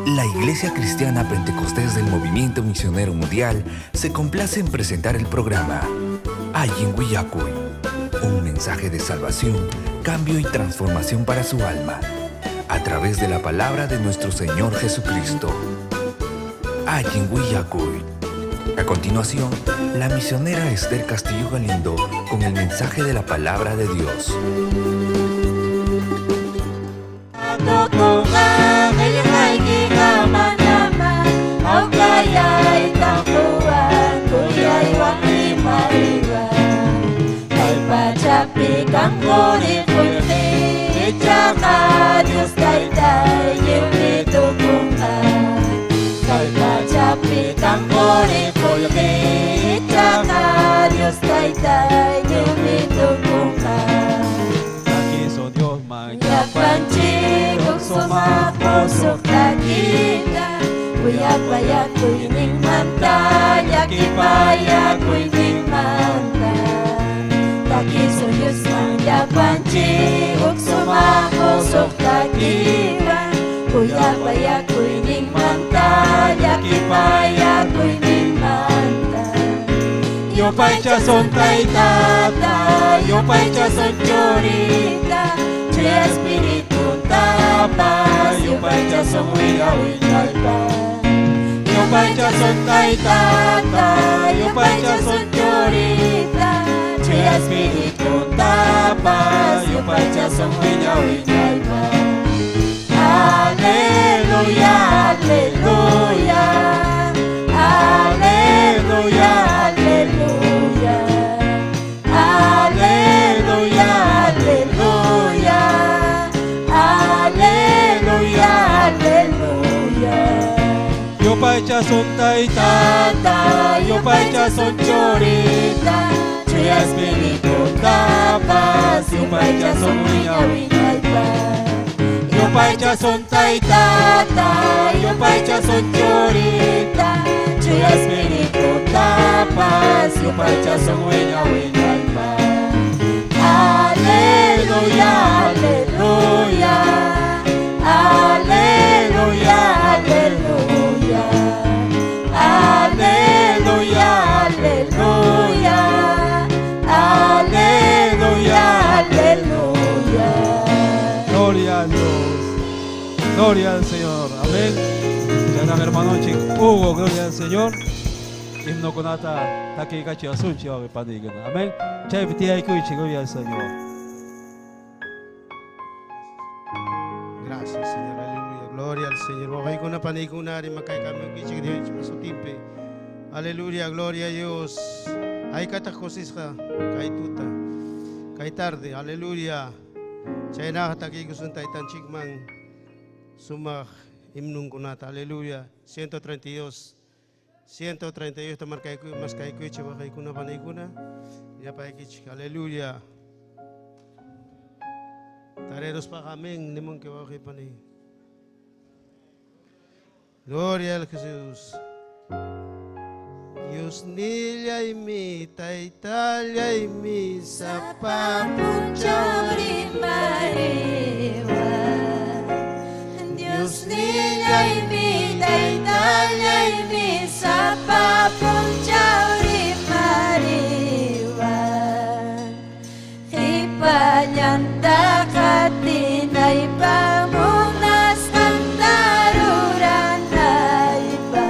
La Iglesia Cristiana Pentecostés del Movimiento Misionero Mundial se complace en presentar el programa Allin Willakuy, un mensaje de salvación, cambio y transformación para su alma, a través de la palabra de nuestro Señor Jesucristo. Allin Willakuy. A continuación, la misionera Esther Castillo Galindo con el mensaje de la palabra de Dios. Yupaychasun taytata, yupaychasun churita, chay espiritu tapas, yupaychasun wiña wiñaypa. Yupaychasun taytata, yupaychasun churita, chay espiritu tapas, yupaychasun wiña wiñaypa. Aleluya, aleluya, aleluya, aleluya, aleluya, aleluya, aleluya, aleluya. Yupaychasun taytata, yupaychasun churita, chay espiritu tapas, yupaychasun wiña wiñaypa. Yupaychasun taytata, yupaychasun churita, chay espiritu tapas, yupaychasun wiña wiñaypa. Aleluya, aleluya, aleluya, aleluya, aleluya, aleluya, aleluya, aleluya. Gloria a Dios, gloria al Señor, amén. Ya hermano Hugo, gloria al Señor. Himno kunata takikachi asunchi wa panigana. Amén. Chay tiyaykuichi, gloria al Señor. Gracias, Señor, aleluya. Gloria al Señor. Wawaykuna panikuna ari makaykamunkichik Dios masutimpi. Aleluya, gloria a Dios. Haykataq kusisqa kay tuta, kay tarde, aleluya. Chaynaqa takiykusun taytanchikman sumaq himnunkunata, aleluya. 132. 132 markaykuy maskaykuychik wawaykuna panikuna. Llapaykichik, aleluya. Tareros pa amén, nimun que wawqi pani. Gloria al Jesús. Dios nillay mi taytallay mi sapa punchawrimariwa. Dios nillay mi taytallay mi sapa punchawrimariwa. Qhipallanta qatinaypa munasqanta ruranaypa.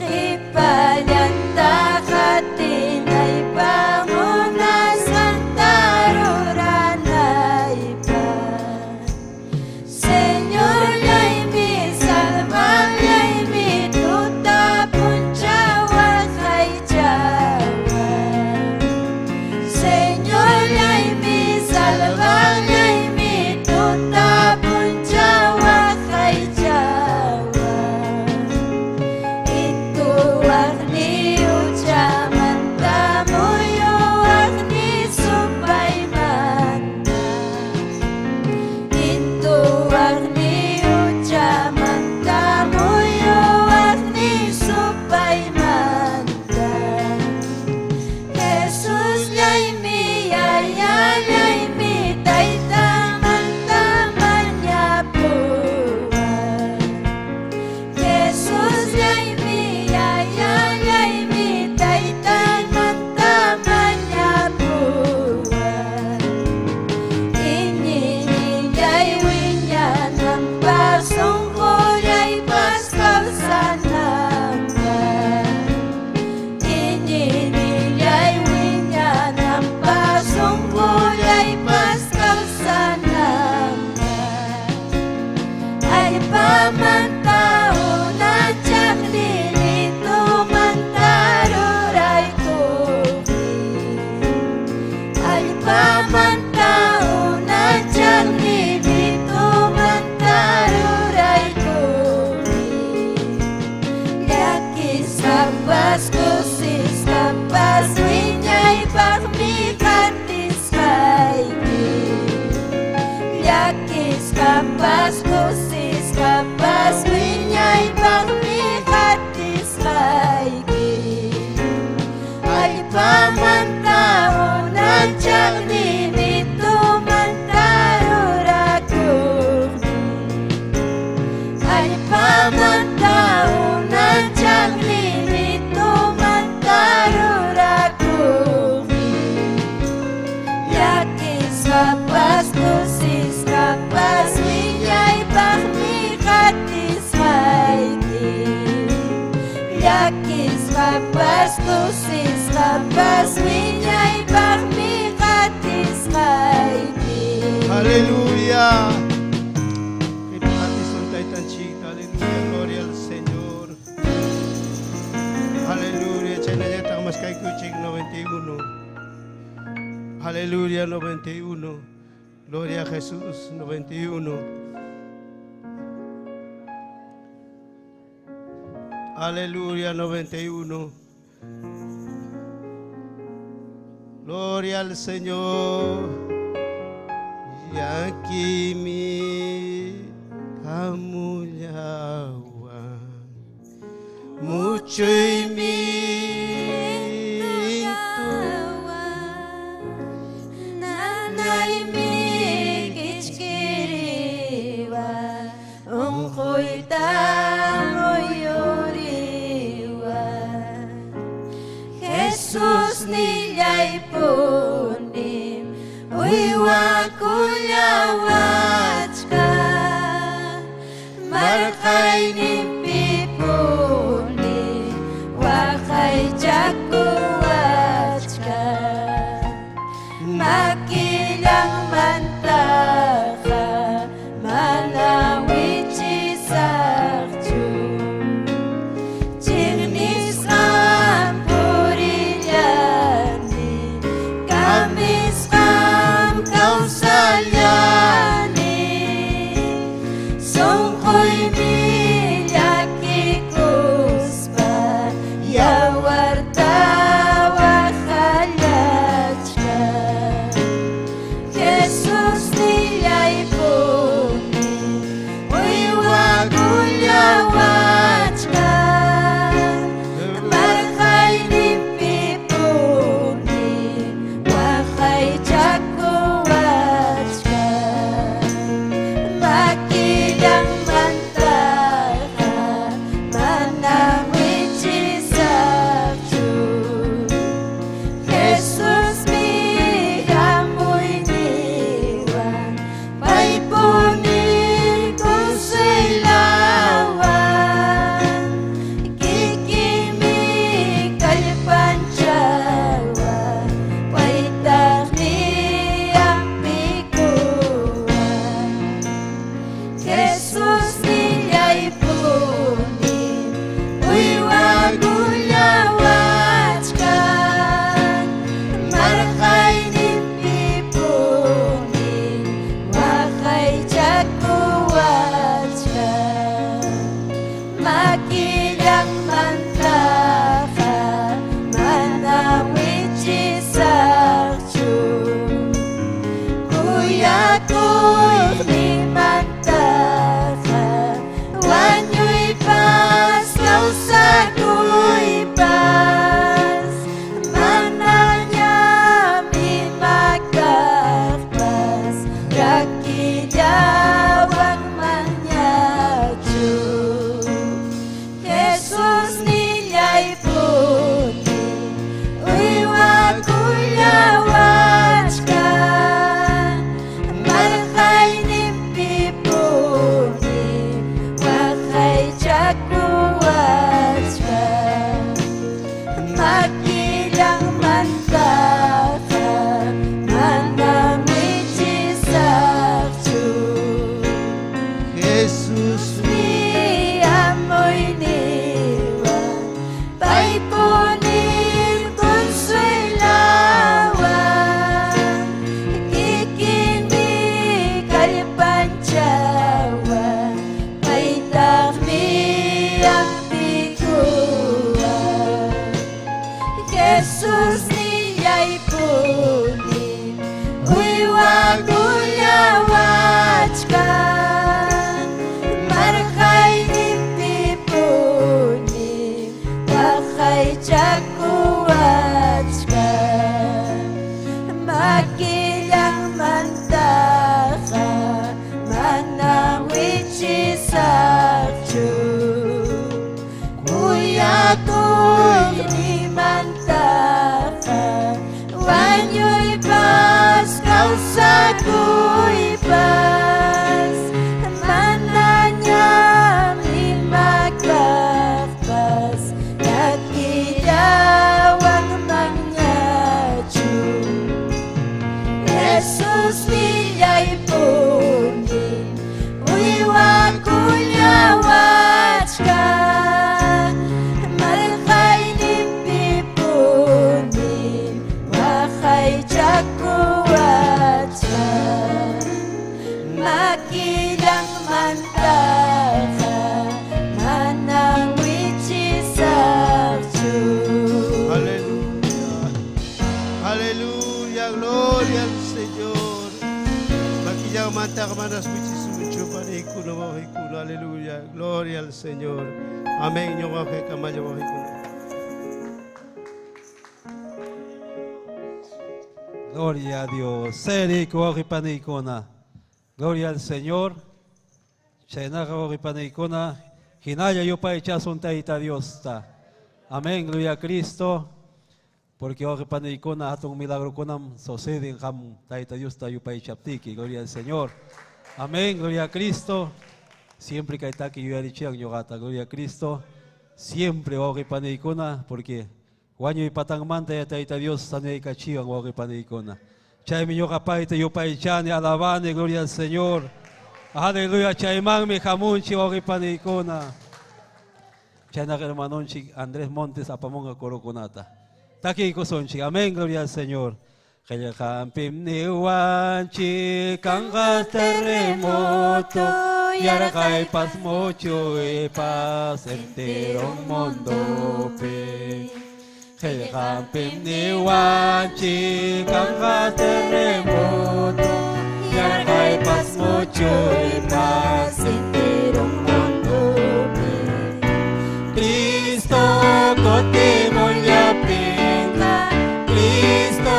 Qhipallanta qatinaypa munasqanta ruranaypa. Señorllay Llakisqapas kusisqapas wiñaypaqmi qatisqayki. Allpamanta unanchaqmi mitumanta rurakuqmi. Allpamanta unanchaqmi mitumanta rurakuqmi. Llakisqapas kusisqapas wiñaypaqmi qatisqayki. Llakisqapas kusisqapas wiñaypaqmi qatisqayki. Aleluya. Aleluya, gloria al Señor. Aleluya, chaynallataq maskaykuchik 91. Aleluya, 91. Gloria a Jesús, 91. Aleluya, 91. Gloria al Señor. Y aquí mi amullawa. Mucho y mi Nanaymi kichkiriwa, unquyta muyuriwa. Jesus nillaypunim uywakullawachka, marqayninpi puni waqaychakuwachka. Makillanmantaqa mana wichisaqchu, chiqnisqam purillani, kamisqam kawsallani. Sunquymi Aleluya, gloria al Señor. Maquillado manta hermanas wichisunchu panikuna wawqikuna. Aleluya, gloria al Señor. Amén, ñuqaqa kamayo wawqikuna. Gloria a Dios. Serico wawqipanikuna. Gloria al Señor. Chaynaqa wawqipanikuna. Hinalla yupaychasun Tayta Diosta. Amén, gloria a Cristo. Porque wawqipanikuna hatun milagrokunam suceden qam Tayta Diosta yupaychaptiki. Gloria al Señor. Amén, gloria a Cristo. Siempre kaytaki yuyarichiwan ñuqata. Gloria a Cristo. Siempre wawqipanikuna porque wañuy patanmanta ya Tayta Dios sanaykachiwan wawqipanikuna. Chaymi ñuqa payta yupaychani alabani, gloria al Señor. Aleluya, chaymanmi hamunchik wawqipanikuna. Chaynaqa hermanonchik Andrés Montes apamunqa corokunata. Takiykusunchik. Amén, gloria al Señor. Qillqanpim niwanchik kanqa terremoto, yarqaypas muchuypas entero mundopi. Qillqanpim niwanchik kanqa terremoto, yarqaypas muchuypas entero mundopi. Cristo kutimullaptinqa, Cristo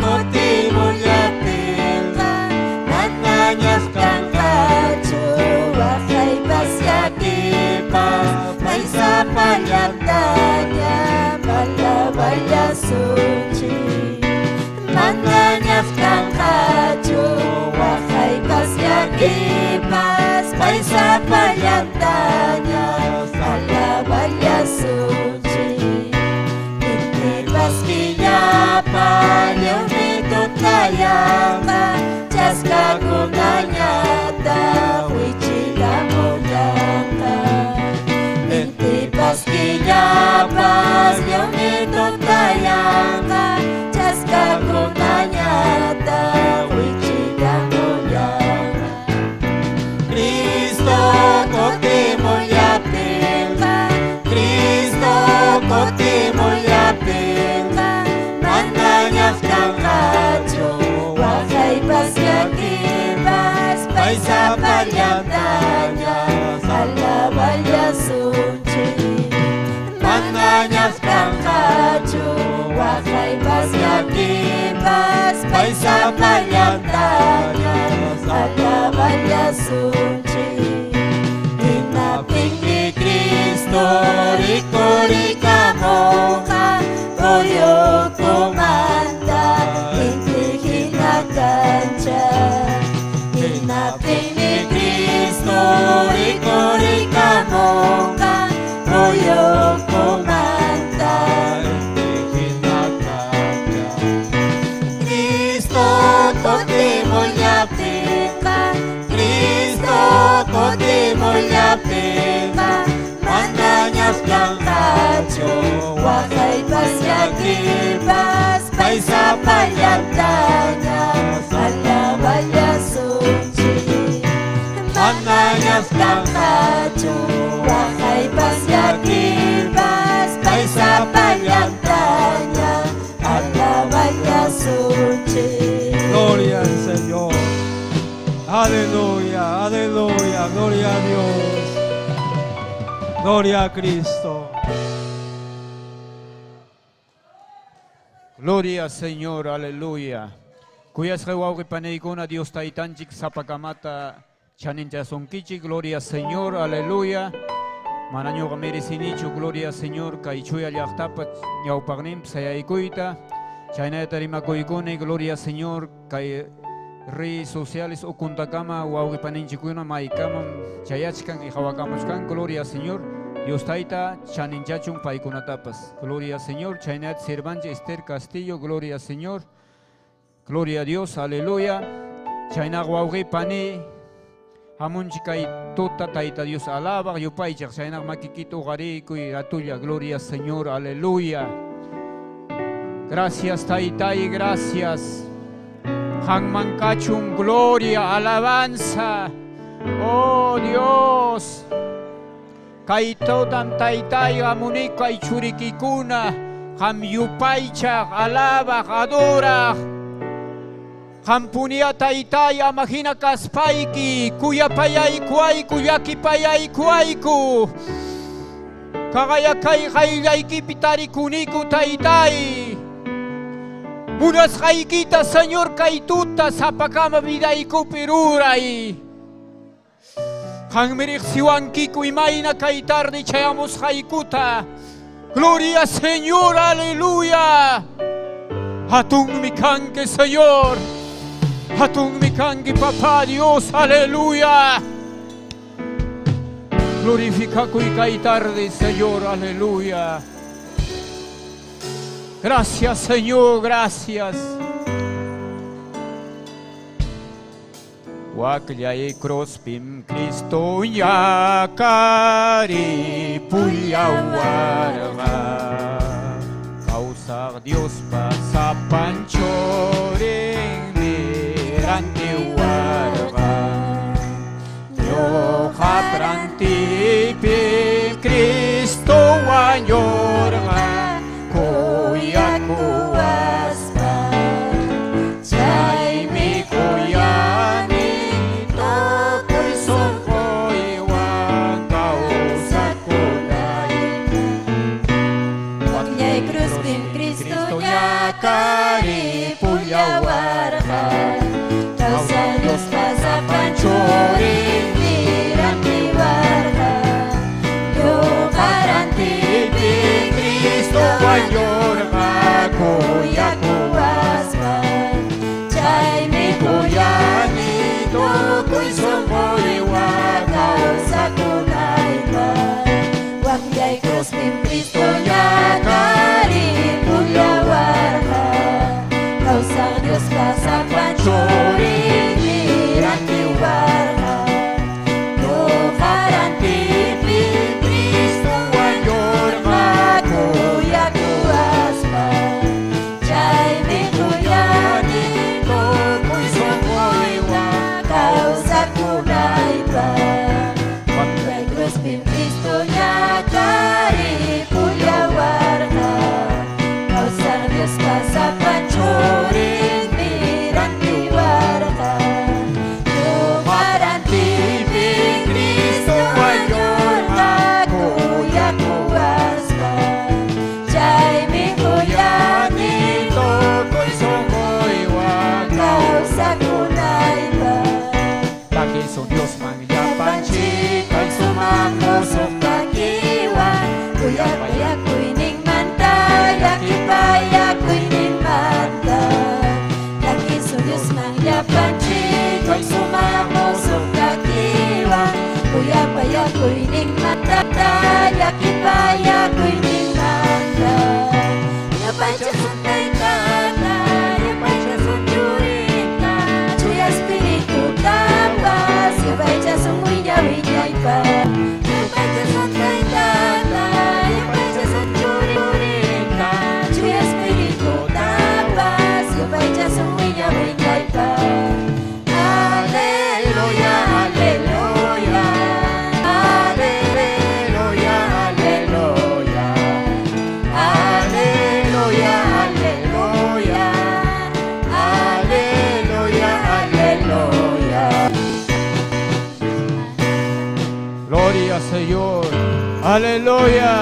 kutimullaptinqa, manañas kanqachu waqaypas llakipas, paysapallantaña alaballasunchik. Manañas kanqachu waqaypas llakipas, paysapallantaña alaballasunchik. Intipas killapa lliwmi tutayanqa, chaskakunañata wichikamullanqa. Intipas killapas lliwmi tutayanqa, chaskakunañata wichikamullanqa. Cristo kutimullaptinqa, Cristo kutimullaptinqa, manañas kanqachu waqaypas llakipas, paysapallantaña alaballasunchik. Manañas kanqachu waqaypas llakipas, paysapallantaña alaballasunchik. Hinaptinmi Cristo rikurikamunqa, puyukumanta inti hina kancha. Hinaptinmi Cristo rikurikamunqa, puyukumanta inti hina kancha. Cristo kutimullaptinqa, Cristo kutimullaptinqa, manañas kanqachu waqaypas llakipas, paysapallantaña alaballasunchik. Manañas kanqachu waqaypas llakipas, paysapallantaña alaballasunchik. Gloria al Señor. Aleluya, aleluya, gloria a Dios. Gloria a Cristo. Gloria al Señor, aleluya. Kuyasqa wawqipanaykuna Dios taytanchik sapakamata chaninchasunkichik, gloria al Señor, aleluya. Mana ñuqa merecinichu, gloria al Señor, kay chuya llaqtapa ñawpaqninpi sayaykuyta. Chaynata rimakuykuni, gloria al Señor, kay redes sociales ukuntakama wawqipaninchikkuna maykamam chayachkan y hawakamuchkan, gloria al Señor. Dios tayta chaninchachun paykunatapas. Gloria al Señor. Chaynat sirvanche Esther Castillo, gloria al Señor. Gloria a Dios, aleluya. Chaynaq wawqipani hamunchik kay tuta tayta Dios alabaq yupaychaq. Chaynaq makikita uqariykuy atulla, gloria al Señor, aleluya. Gracias taytay, gracias. Qanman kachun gloria, alabanza. Oh Dios. Kay tutam taytay hamunika kay churikikuna. Qam yupaychaq, alabaq, adoraq. Qampunia taytay amahina kaspayki, kuyapayaykuayku, llakipayaykuayku. Kaqayakay qayllaykipi tarikuniku taytay. Munasqaykita Señor kay tuta sapakama vidaykupi ruray. Qanmi riqsiwankiku imayna kay tarde chayamusqaykuta. Gloria Señor, aleluya. Hatunmi kanki Señor. Hatunmi kanki Papá Dios, aleluya. Glorifica kay tarde, Señor, aleluya. Gracias, Señor, gracias. Wakllay cruzpim Cristo ñakari pullawarqa. Kawsaq Diospa sapan churinmi rantiwarqa. Ñuqa rantiypim Cristo wañurqa kuyakuwaspa. Chaymi kuyani tukuy sunquywan kawsakunayku. Wakllay cruzpim Cristo ñakari pullawarqa. Kawsaq Diospa sapan churinmi rantiwarqa. Ñuqa rantiypim Cristo wañurqa kuyakuwaspa. Chaymi kuyani tukuy sunquywan kawsakunaypaq. Wakllay cruzpim Cristo ñakari pullawarqa. Kawsaq Diospa sapan churinmi rantiwarqa. Ñuqa rantiypim Cristo wañurqa kuyakuwaspa. Chaymi kuyani tukuy sunquywan kawsakunaypaq. Wakllay cruzpim Cristo ñakari pullawarqa. Kawsaq Diospa sapan churinmi rantiwarqa. Ñuqa rantiypim Cristo wañurqa kuyakuwaspa. Chaymi kuyani kuyani tukuy sunquywan kawsakunaypaq. Takisun Diosman llapanchik kay sumaq musuq Takiwan kuyapayakuyninmanta llakipayakuyninmanta. Takisun Diosman llapanchik kay sumaq musuq takiwan kuyapayakuyninmanta llakipayakuyninmanta. Yupaychasun Taytata, yupaychasun Churinta, Chuya Espiritutapas, yupaychasun wiña wiñaypaq. Yupaychasun Taytata, yupaychasun Churinta, Chuya Espiritutapas, yupaychasun wiña wiñaypaq. Aleluya, aleluya, aleluya, aleluya, aleluya, aleluya, aleluya, aleluya. Gloria Señor, aleluya.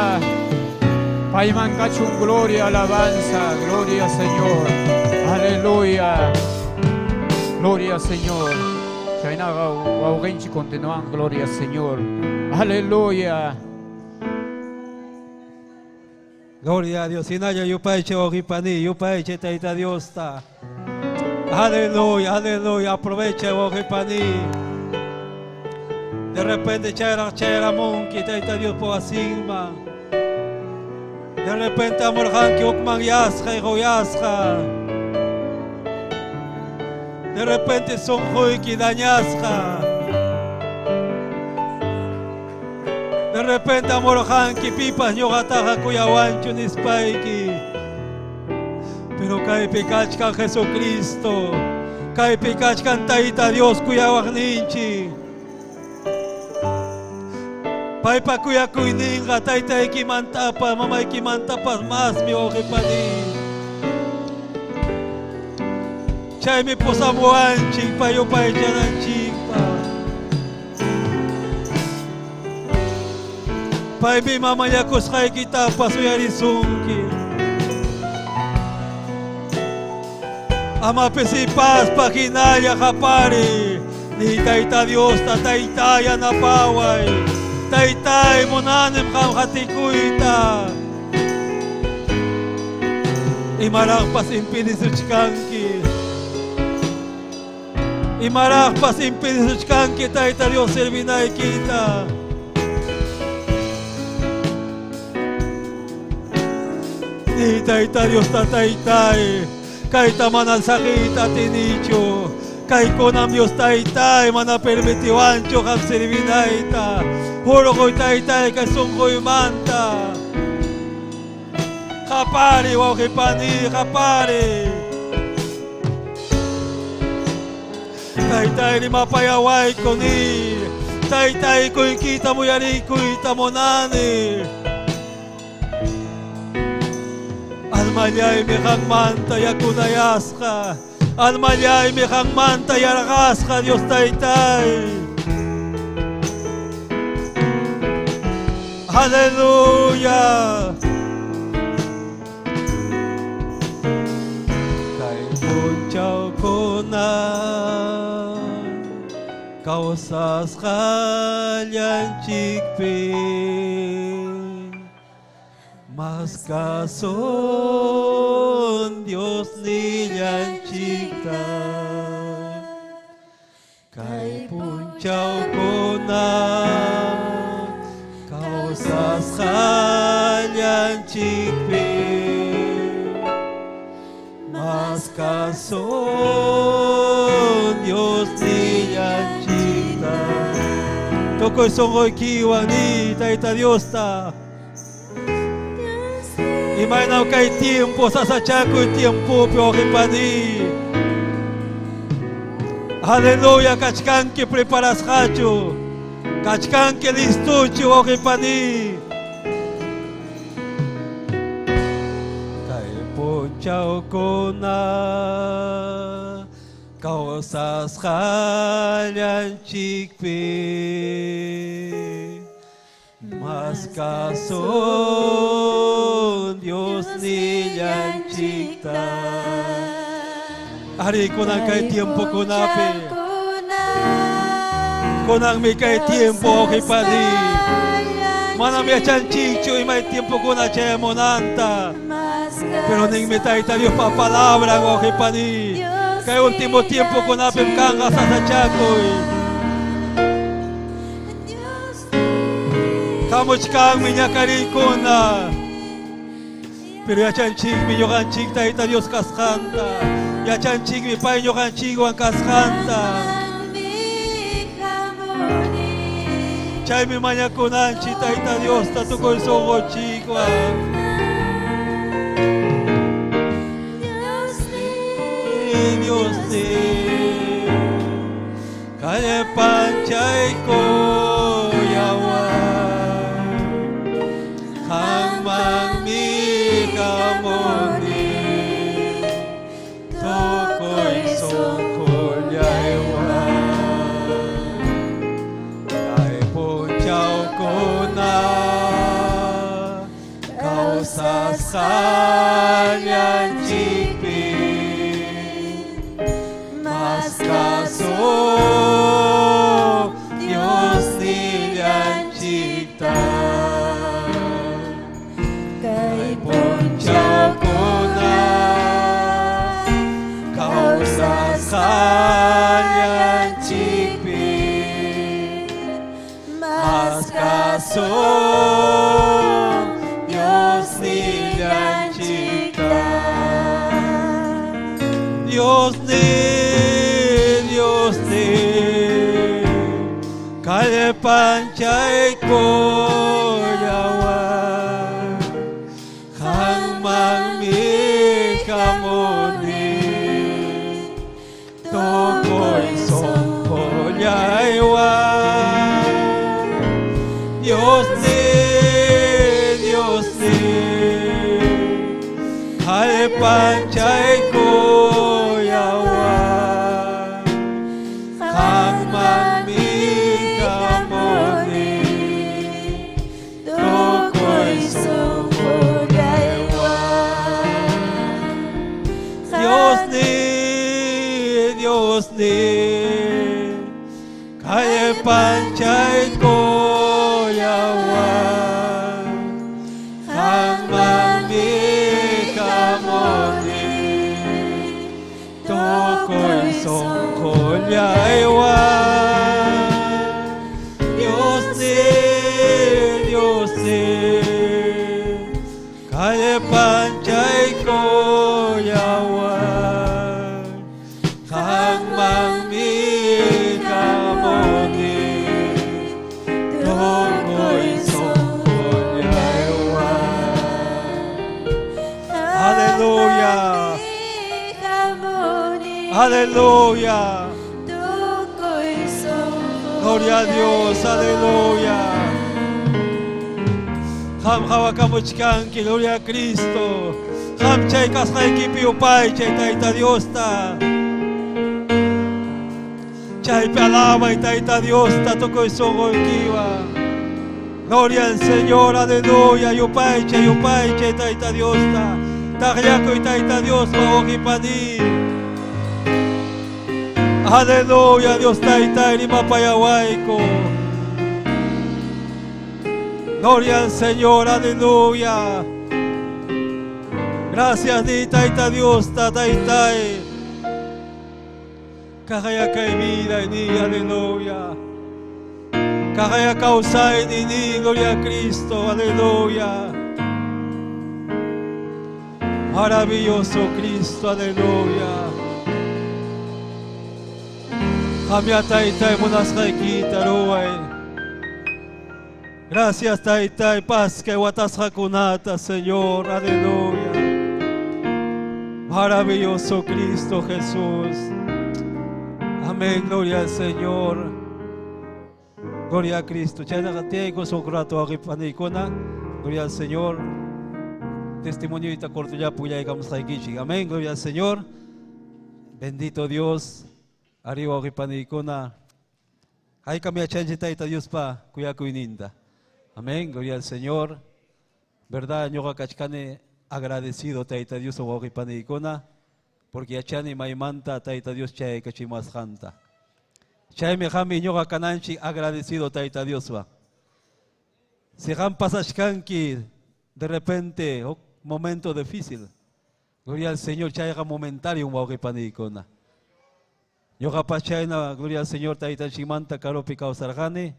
Payman kachun gloria, alabanza, gloria Señor, aleluya. Gloria Señor. Chaynaqa wawqinchik continúan, gloria Señor. Aleluya. Gloria a Dios. Sinaya yupayche wawqipani, yupayche Tayta Diosta. Aleluya, aleluya. Aprovecha wawqipani. De repente chayraq chayramunki Tayta Dios po asinman. De repente amurqanki hukmanyasqa hiquyasqa. De repente sunquyki dañasqa. De repente amurqanki pipas ñuqataqa kuyawanchu nispayki. Pero kaypi kachkan Jesucristo. Kaypi kachkan Tayta Dios kuyawaqninchik. Paypa kuyakuyninqa taytaykimantapas mamaykimantapas masmi wawqipani. Chaymi pusamuwanchik pay yupaychananchikpaq. Paymi mamañakusqaykitapas uyarisunki. Ama pisipaspa hinalla qapariy. Ni Tayta Diosta taytay yanapaway. Taytay munanim qam qatikuyta. Imaraqpas impidisuchkanki. Imaraqpas impidisuchkanki Tayta Dios servinaykita. Ni Tayta Diosta taytay, kayta mana saqiyta atinichu. Kaykunam Dios taytay mana permitiwanchu qam servinayta. Hurquy taytay kay sunquymanta. Qapari wawqipani, qapari. Taytay rimapayawayku ni. Taytay kuykita muyarikuyta munani. Almallaymi qanmanta yakunayasqa. Almallaymi qanmanta yarqasqa Dios taytay. Aleluya. Kay punchawkuna kawsasqallanchikpi mas kasun Dios nillanchikta. Kay punchawkuna kawsasqallanchikpi mas kasun Dios nillanchikta. Tukuy sunquykiwan ni Tayta Diosta. Imaynaw kay tiempo sasachakuy tiempopi wawqipani. Aleluya, kachkanki preparasqachu. Kachkanki listuchu wawqipani. Kay punchawkuna kawsasqallanchikpi mas kasun Dios nillanchikta. Ari kunan kay tiempo kunapi. Kunanmi kay tiempo wawqipani. Manam yachanchikchu imay tiempo kuna chayamunanta. Pero ninmi Tayta Diospa palabra wawqipani. Kay último tiempo kunapim kanqa sasachakuy. Hamuchkanmi ñakariykuna. Pero yachanchikmi ñuqanchik Tayta Dios kasqanta. Yachanchikmi pay ñuqanchikwan kasqanta. Chaymi mañakunanchik Tayta Diosta tukuy sunqunchikwan. Dios ni kallpanchaykuyawan. Qanmanmi hamuni tukuy sunqullaywan. Kay punchawkuna kawsasqallanchikpi mas kasun Dios nillanchikta. Kay punchawkuna kawsasqallanchikpi mas kasun Dios nillanchikta. Dios ni, Dios ni, kallpanchaykuyawan. Qanmanmi hamuni tukuy sunqullaywan. Dios Kallpanchaykuyawan Qanmanmi hamuni Tukuy sunqullaywan Dios ni, Dios ni, kallpanchaykuyawan Qanmanmi hamuni tukuy sunqullaywan Dios ni, Dios ni, kallpanchaykuyawan Qanmanmi hamuni tukuy sunqullaywan Aleluya. Aleluya. Gloria a Dios, aleluya. Qam qhawakamuchkanki, gloria a Cristo. Qam chay kasqaykipi yupaychay Tayta Diosta. Chaypi alabay Tayta Diosta tukuy sunquykiwan. Gloria al Señor, aleluya. Yupaychay, yupaychay Tayta Diosta. Taqllakuy Tayta Dios, wawqipani. Aleluya, Dios Tayta, rimapayawayku. Gloria al Señor, aleluya. Gracias, di Tayta Dios, Taytay. Kaqhaya kay vida ni, aleluya. Kaqhaya kawsay ni, gloria a Cristo, aleluya. Maravilloso Cristo, aleluya. Qamyá Taytay munasqaykita ruway. Gracias Taytay, paskay watasqakunata, Señor, aleluya. Maravilloso Cristo Jesús. Amén, gloria al Señor. Gloria a Cristo. Chaynaqa tiyaykusun huk rato wawqi-panikuna. Gloria al Señor. Testimonioyta cortollapi willaykamusqaykichik. Amén, gloria al Señor. Bendito Dios. Arriba wawqi-panikuna. Haykam yachanchik Tayta Diospa kuyakuyninta. Amén, gloria al Señor. Verdad, ñuqa kachkani agradecido Tayta Dios wawqi-panikuna, porque yachani maymanta Tayta Dios chayaykachimuwasqanta. Chaymi qammi ñuqa kananchik agradecido Tayta Dioswan. Si qam pasachkanki de repente huk momento difícil, gloria al Señor, chayqa momentario wawqi-panikuna. Ñuqapas chayna, gloria al Señor, Taytanchikmanta karupi kawsarqani.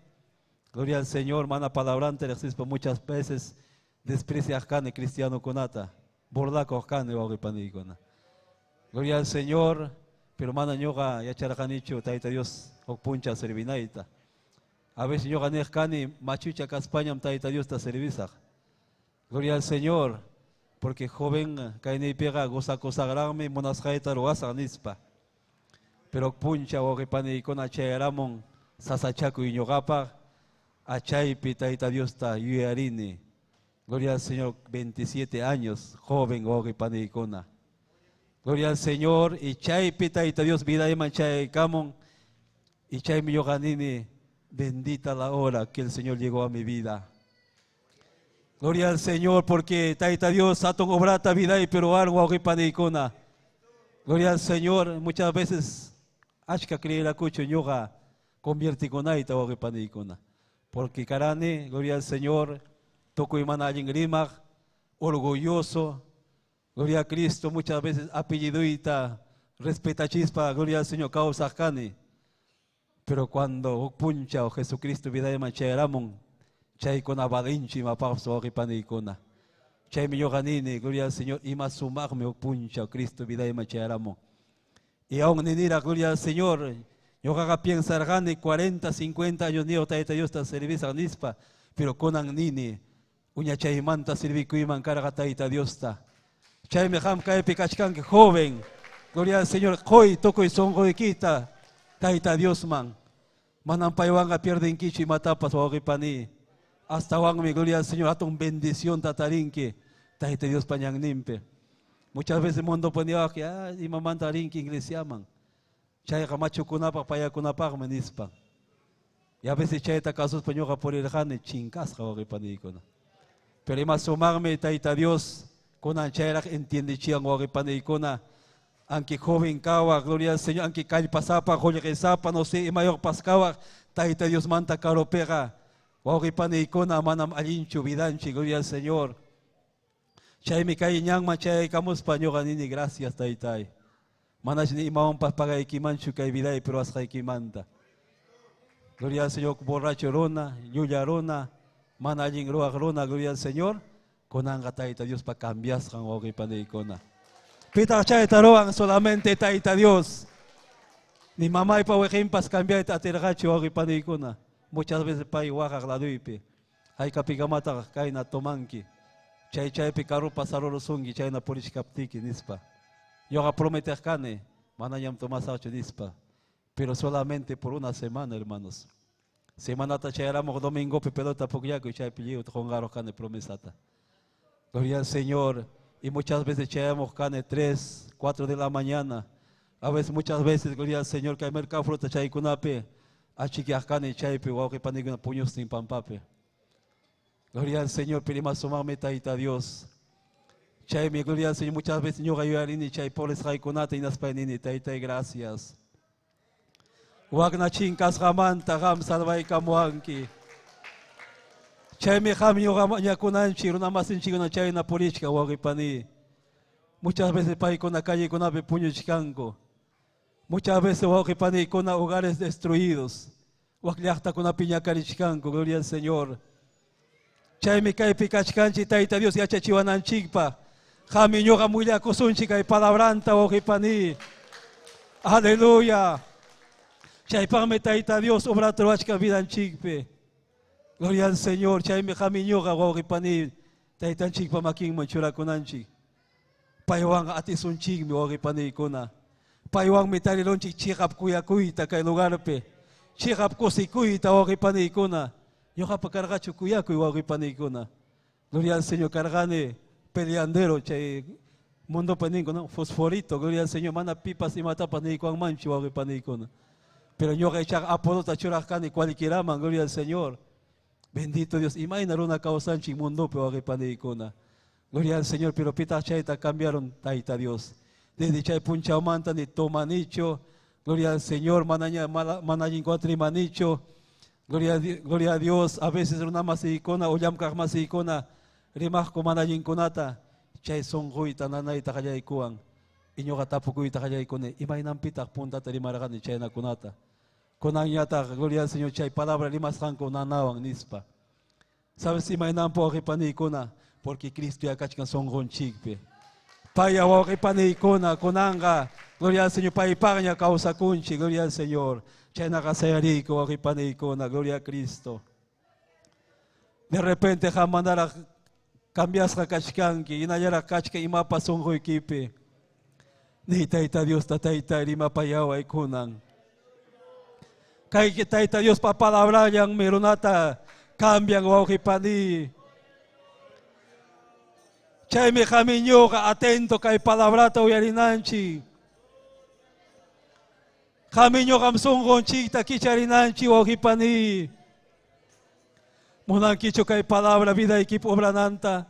Gloria al Señor, mana palabranta riqsispa muchas veces despreciaq kani cristianokunata, burlakuq kani wawqi-panikuna. Gloria al Señor, pero mana ñuqa yacharqanichu Tayta Dios huk puncha servinayta. A veces ñuqa niq kani machucha kaspañam Tayta Diosta servisaq. Gloria al Señor, porque joven kayniypiqa gozakusaqraqmi munasqayta ruwasaq nispa. Pero puncha wawqi-panikuna chayaramun sasachakuy ñuqapaq, achaypi Tayta Diosta yuyarini. Gloria al Señor, 27 años, joven wawqi-panikuna. Gloria al Señor, y chaypi Tayta Dios vidayman chayaykamun, y chaymi ñuqa nini, bendita la hora que el Señor llegó a mi vida. Gloria al Señor, porque Tayta Dios hatun obrata vidaypi ruwan wawqi-panikuna. Gloria al Señor, muchas veces achka creerakuchu ñuqa conviertikunayta wawqi-panikuna. Porque karani, gloria al Señor, tukuy mana allin rimaq, orgulloso. Gloria a Cristo, muchas veces apelliduyta respetachispa, gloria al Señor, kawsaq kani. Pero cuando huk punchaw Jesucristo vidayman chayaramun, chaykuna valinchi imapaqpas wawqi-panikuna. Chaymi ñuqa nini, gloria al Señor, ima sumaqmi huk punchaw Cristo vidayman chayaramun. Y aún ninira, gloria al Señor, ñuqaqa piensarqani 40, 50 años niyo Tayta Diosta servisaq nispa, pero kunan nini, uñachaymanta servikuyman karqa Tayta Diosta. Chaymi qam kaypi kachkanki joven, gloria al Señor, quy tukuy sunquykita Tayta Diosman. Manam paywanqa pierdenkichu imatapas wawqipani. Astawanmi, gloria al Señor, hatun bendición tatarinki Tayta Diospa ñanninpi. Muchas veces mundo ponía que ah, imamanta rinki iglesiaman. Chayqa machukunapaq payakunapaqmi nispa. Y a veces chayta kasuspa ñuqa purirqani chinkasqa wawqipaniykuna. Pero ima sumaqmi Tayta Dios kunan chayraq entiendechiwan wawqipaniykuna. Anki joven kawaq, gloria al Señor, anki kallpasapa, qullqisapa, no sé, imayuqpas kawaq, Tayta Diosmanta karupiqa wawqipaniykuna manam allinchu vidanchik, gloria al Señor. Chaymi kay ñanman chayaykamuspa ñuqa nini gracias Taytay. Manach ni imawanpas pagaykimanchu kay vidaypi ruwasqaykimanta. Gloria al Señor, borracho runa, llulla runa, mana allin ruwaq runa, gloria al Señor. Kunanqa Tayta Diospa cambiasqan wawqipaniykuna. Pitaq chayta ruwan? Solamente Tayta Dios. Ni mamaypa wiqinpas cambiayta atirqachu wawqipaniykuna. Muchas veces pay waqaq laduypi. Haykapikamataq kayna tomanki. Chay chaypi carropas sarurusunki chayna purichkaptiki nispa. Ñuqa prometeq kani, manañam tomasaqchu nispa. Pero solamente por una semana, hermanos. Semanata chayaramuq domingopi pelota pukllakuy chaypi lliwta qunqaruq kani promesata. Gloria al Señor. Y muchas veces chayamuq kani 3, 4 de la mañana. A veces, muchas veces, gloria al Señor, kay mercado fruta chaykunapi achikyaq kani chaypi wawqi panikuna puñustin pampapi. Gloria al Señor, pero ima sumaqmi Tayta Dios. Chaymi, gloria al Señor, muchas veces ñuqa yuyarini chay purisqaykunata hinaspay nini, Taytay, gracias. Wakna chinkasqamanta qam salvaykamuwanki. Chaymi qam ñuqa mañakunanchik, runamasinchikkuna chayna purichkan, wawqi pani. Muchas veces paykuna callekunapi puñuchkanku. Muchas veces wawqi panikuna hogares destruidos. Wak llaqtakunapi ñakarichkanku, gloria al Señor. Chaymi kaypi kachkanchik Tayta Dios yachachiwananchikpaq. Qami ñuqa willakusunchik kay palabranta, wawqi pani. Aleluya. Chaypaqmi Tayta Dios obrata ruwachkan vidanchikpi. Gloria al Señor. Chaymi qami ñuqa wawqi pani Taytanchikpa makinman churakunanchik. Paywanqa atisunchikmi wawqi paniykuna. Paywanmi tarirunchik chiqap kuyakuyta kay lugarpi. Chiqap kusikuyta wawqi paniykuna. Ñuqapa karqachu kuyakuy wawqi paniykuna. Gloria al Señor, karqani peleandero chay mundopa ninku, ¿no? Fosforito, gloria al Señor, mana pipas imatapas niykuwanmanchu wawqi paniykuna. Pero ñuqa ichaqa apodota churaq kani cualquieraman, gloria al Señor. Bendito Dios, imayna runa kawsanchik mundopi wawqi paniykuna. Gloria al Señor, pero pitaq chayta cambiaron Tayta Dios. Desde chay punchawmanta ni tomanicho, gloria al Señor, manaña mana allinkunata rimanicho. Gloria a Dios, a veces runa masiykuna o llamkaq masiykuna rimaqku mana allinkunata, chay sunquyta nanayta qallaykuwan. Y ñuqa tapukuyta qallaykuni, imaynanpitaq puntata rimarqani chaynakunata. Kunanñataq, gloria al Señor, chay palabra rimasqanku nanawan nispa. ¿Sabes imaynanpi wawqi paniykuna? Porque Cristo ya kachkan sunqunchikpi. Paya wawqi paniykuna, kunanqa, gloria al Señor, paypaqña kawsakunchik, gloria al Señor. Chaynaqa sayariyku wawqi paniykuna, gloria a Cristo. De repente qam manaraq cambiasqa kachkanki, hinallaraq kachkan imapas sunquykipi. Ni Tayta Diosta, Tayta, rimapayaway kunan. Kay Tayta Diospa palabrallanmi runata cambian wawqi pani. Chaymi qami ñuqa atento kay palabrata uyarinanchik. Qami ñuqam sunqunchikta kicharinanchik wawqi pani. Munankichu kay palabra vidaykipi obrananta.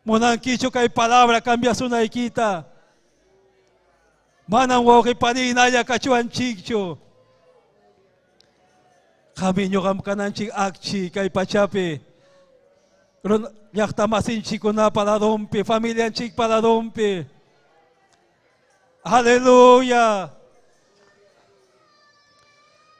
Munankichu kay palabra cambiasunaykita. Manam wawqi pani hinalla kachuwanchikchu. Qami ñuqam kananchik akchi kay pachapi. Llaqta masinchikkunapa ladonpi, familianchikpa ladonpi. Aleluya.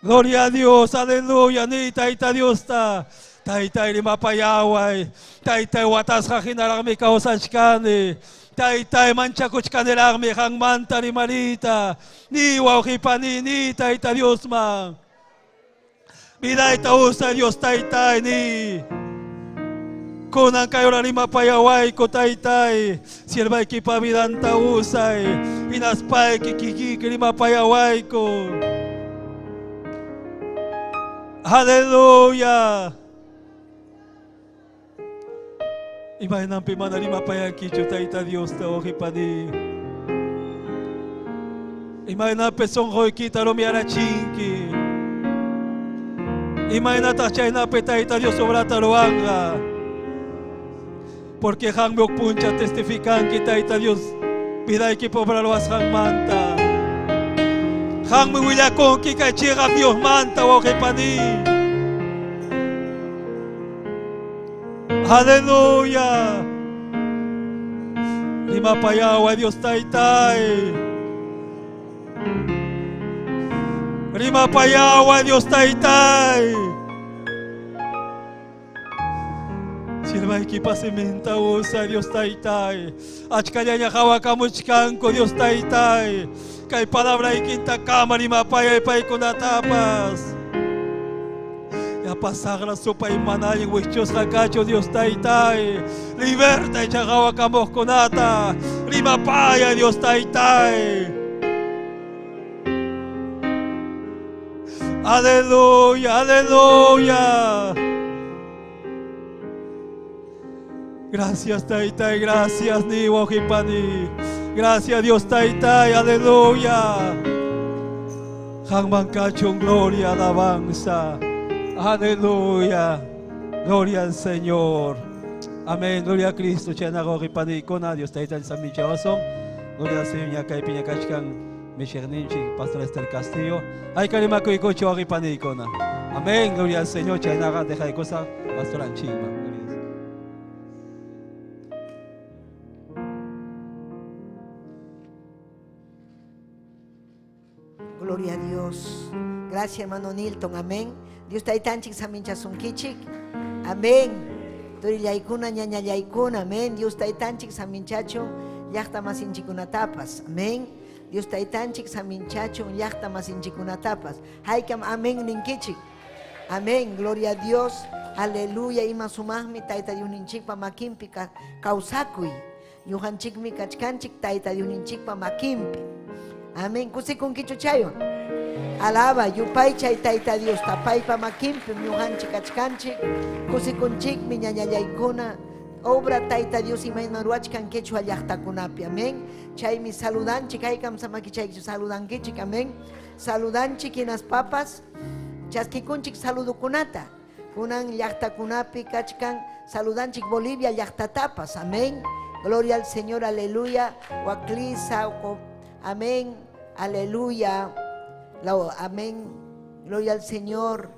Gloria a Dios, aleluya. Ni Tayta Diosta. Taytay rimapayaway. Taytay watasqa hinaraqmi kawsachkani. Taytay manchakuchkaniraqmi qanmanta rimarita. Ni wawqi pani, ni Tayta Diosman. Vidayta usa Dios Taytay ni. Kunan kay ora rimapayawayku Taytay. Siervaykipa vidanta usay. Hinaspayki kikiki rimapayawayku. Aleluya. Imaynanpi mana rimapayankichu Tayta Diosta wawqipani. Imaynapi sunquykita rumiyarachinki. Imaynataq chaynapi Tayta Dios obrata ruwanqa. Porque qammi huk puncha testificanki Tayta Dios vidaykipi obra ruwasqanmanta. Qammi willakunki kay chiqap Diosmanta wawqipani. Aleluya. Rimapayawa Dios Taytay. Rimapayawa Dios Taytay. Sirvaykipa siminta usa Dios Taytay. Achkallaña hawakamuchkanku Dios Taytay. Kay palabraykinta kama rimapayay paykunatapas. Ya pasaqra supay mana allin wichusqa kachu Dios Taytay. Liberta chaqawakamuqkunata. Rimapaya Dios Taytay. Aleluya, aleluya. Gracias Taytay, gracias ni wawqipani. Gracias Dios Taytay, aleluya. Qamman kachun gloria, alabanza. Aleluya. Gloria al Señor. Amén. Gloria a Cristo. Chaynaqa wawqipanikuna Dios Tayta samichawasun. Gloria al Señor. Ñakaypi ñakachkan mishiqninchik Pastor Esther Castillo. Hayka rimakuykuchu wawqipanikuna. Amén. Gloria al Señor. Chaynaqa dejaykusa Pastor Anchima. Gloria a Dios. Gracias, hermano Nilton. Amén. Dios taytanchik saminchasunkichik. Amén. Turillaykuna ñañallaykuna. Amén. Dios taytanchik saminchachun llaqta masinchikunatapas. Amén. Dios taytanchik saminchachun llaqta masinchikunatapas. Haykam amén ninkichik. Amén. Gloria a Dios. Aleluya. Ima sumaqmi Tayta Diosninchikpa makinpi kawsakuy. Ñuqanchikmi kachkanchik Tayta Diosninchikpa makinpi. Amén. Kusikunkichu chaywan. Alaba, yupaychay Tayta Dios, tapaypa makinpi ñuqanchik kachkanchik, kusikunchikmi ñañallaykuna, obra Tayta Dios imayna ruwachkan quechua llaqtakunapi. Amén. Chaymi saludanchik, haykam samakichaykichu saludankichik. Amén. Saludanchik hinaspapas chaskikunchik saludukunata. Kunan llaqtakunapi kachkan saludanchik Bolivia llaqtatapas. Amén. Gloria al Señor, aleluya. Huaclisa, amén, aleluya. Amén, gloria al Señor.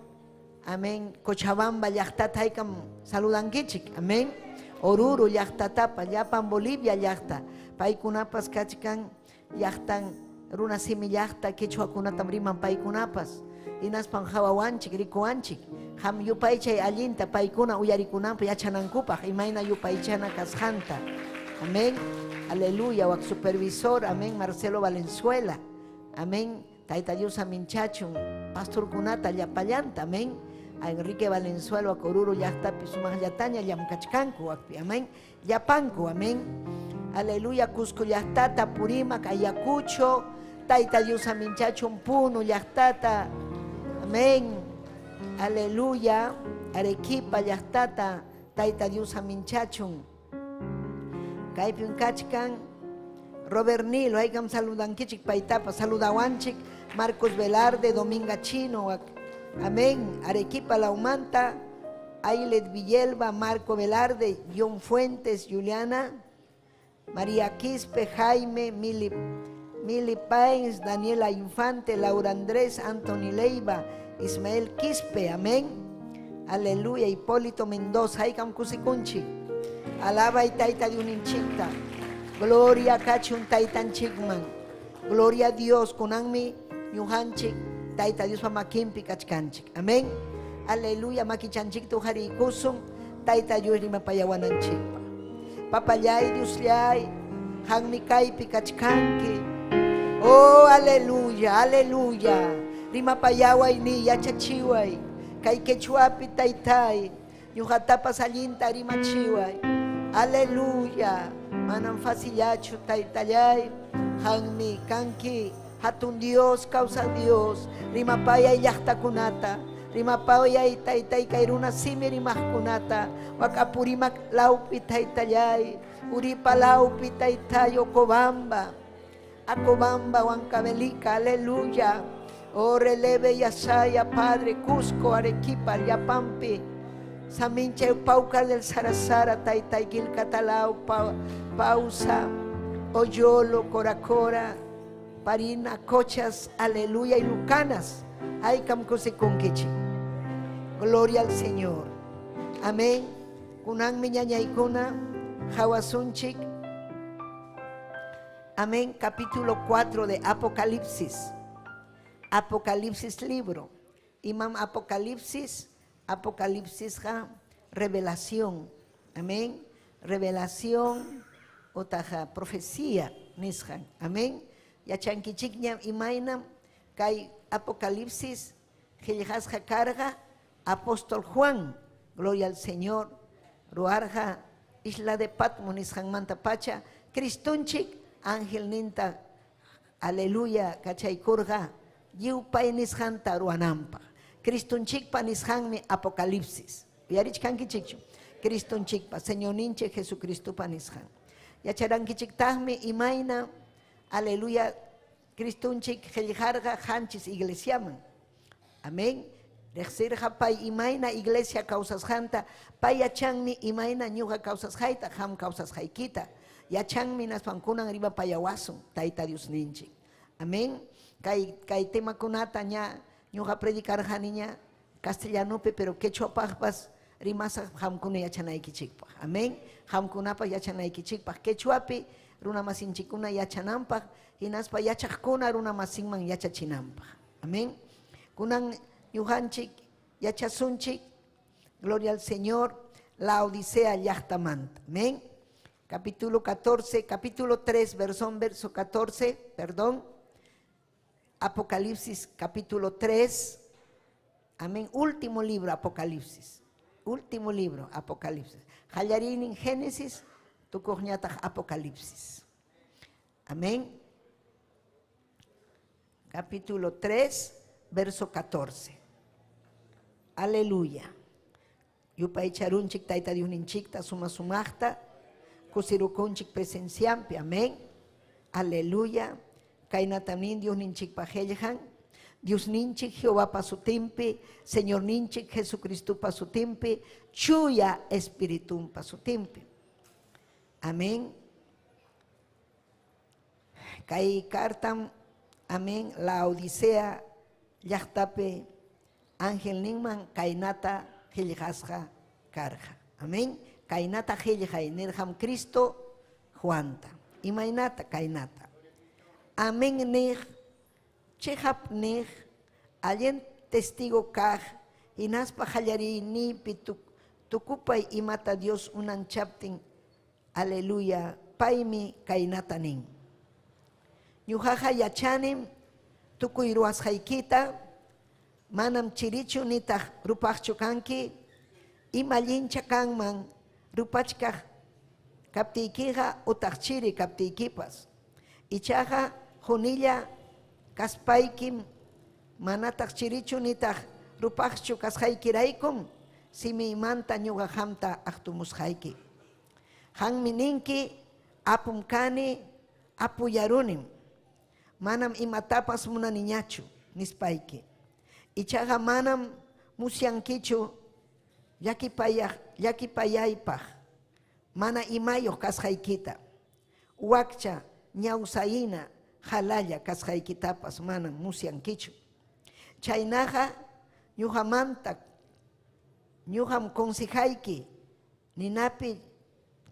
Amén. Cochabamba llaqtata haykam saludankichik. Amén. Oruro llaqtatapa, llapan Bolivia llaqta. Paykunapas kachkan llaqtan runa simi llaqta quechuakunatam riman paykunapas. Hinaspan hawawanchik, rikuwanchik. Ham yupaychay allinta paykuna uyarikunanpaq yachanankupaq imayna yupaychana kasqanta. Amén. Aleluya. Wak supervisor, amén, Marcelo Valenzuela. Amén. Tayta Dios aminchachun, pastorkunata llapallanta, amén. A Enrique Valenzuela, a Oruro llaqtapi sumaqllataña llamkachkanku wakpi, amén. Llapanku, amén. Aleluya, Cusco llaqtata, Purímac, Ayacucho, Tayta Dios aminchachun, Puno llaqtata, amén. Aleluya, Arequipa llaqtata, Tayta Dios aminchachun. Kaypin kachkan Robert Nilo, haykam saludankichik paytapa, saludawanchik Marcos Velarde, Dominga Chino, amén. Arequipa Laumanta, Ailet Villelva, Marco Velarde, John Fuentes, Juliana, María Quispe, Jaime, Mili Páez, Daniela Infante, Laura Andrés, Anthony Leiva, Ismael Quispe, amén. Aleluya, Hipólito Mendoza, haykam kusikunchik. Alaba y Tayta Diosninchikta. Gloria kachun taytanchikman. Gloria a Dios, kunanmi ñuqanchik Tayta Diospa makinpi kachkanchik. Amén. Aleluya, makichanchikta uqariykusun Tayta Dios rimapayawananchikpa. Papallay Diosllay, qammi kaypi kachkanki. Oh, aleluya, aleluya. Rimapayaway ni yachachiway. Kay quechuapi taytay, ñuqatapas allinta rimachiway. Aleluya. Manam facillachu taytallay, qammi kanki hatun Dios, kawsaq Dios, rimapayay llaqtakunata, Rimapayay taytay kay runa simi rimaqkunata. Wak Apurimac lawpi taytallay. Uripa lawpi taytay Ocobamba. Acobamba, Huancavelica, aleluya. Oh, releve Yasaya, Padre, Cusco, Arequipa, Yapampi. Samincha Paucar del Sarasara, Taytay, Quilcatalao, Pausa, Oyolo, Coracora, Parina, Cochas, aleluya, y Lucanas. Ay, Kamkusikunkichi. Gloria al Señor. Amén. Kunan miñañaykuna, Hawasunchik. Amén. Capítulo 4 de Apocalipsis. Apocalipsis libro. Imam Apocalipsis, Apocalipsis ja, revelación. Amén. Revelación otaja profecía nishan. Amén. Yachankichikñam imaynam kay Apocalipsis qillqasqa karqa apóstol Juan. Gloria al Señor. Ruarja isla de Patmos nisqanmanta pacha Cristunchik ángel ninta aleluya kachaykurqa lliwpay nisqanta ruwananpaq. Cristunchikpa nisqanmi Apocalipsis. Uyarichkankichikchu. Cristunchikpa Señorninchik Jesucristopa nisqan. Yacharankichiktaqmi imayna aleluya Cristunchik qillqarqa qanchis iglesiaman. Amén. Riqsirqa pay imayna iglesia kawsasqanta, pay yachanmi imayna ñuqa kawsasqayta, qam kawsasqaykita. Yachanmi naspankunan rimapayawasun, Tayta Diosninchik. Amén. Kay, kay temakunata ña ñuqa predicarqaniña castellanopi, pero quechuapaqpas rimasaq qamkuna yachanaykichikpaq. Amén. Qamkunapaq yachanaykichikpaq quechuapi runamasinchikkuna yachananpaq, hinaspa yachaqkuna runamasinman yachachinanpaq. Amén. Kunan ñuqanchik yachasunchik, gloria al Señor, la Odisea llaqtamanta. Amén. Capítulo 14, capítulo 3, verso 14, perdón. Apocalipsis capítulo 3. Amén. Último libro, Apocalipsis. Último libro, Apocalipsis. Qallariynin Génesis, tukuqñataq Apocalipsis. Amén. Capítulo 3, verso 14. Aleluya. Yupaycharunchik Tayta Diosninchikta suma sumaqta kusirukunchik presenciampi. Amén. Aleluya. Kaynatam Diosninchikpa qillqan. Diosninchik Jehovapa sutinpi, Señorninchik Jesucristopa sutinpi, Chuya Espiritumpa sutinpi. Amén. Kay kartam, amén, la Odisea llaqtapi ángel ninman kaynata qillqasqa karqa. Amén. Kaynata qillqay nirqam Cristo Juanta. Imaynata kaynata. Amén niq, chiqap niq, allin testigo kaq, hinaspa qallariyninpi tukupay imata Dios unanchaptin, aleluya, paymi kaynata nin. Ñuqaqa yachanim tukuy ruwasqaykita, manam chirichu nitaq rupaqchu kanki, ima allincha kanman rupachkaq kaptiykiqa utaq chiri kaptiykipas. Ichaqa qunilla kaspaykim manataq chirichu nitaq rupaqchu kasqaykiraykum simiymanta ñuqa qamta aqtumusqayki. Qanmi ninki apum kani apuyarunim, manam imatapas munaniñachu nispayki. Ichaqa manam musyankichu llakipayaypaq mana imayuq kasqaykita, wakcha ñawsayina halalla kasqaykitapas manam musyankichu. Chaynaqa ñuqamanta ñuqam consejayki ninapi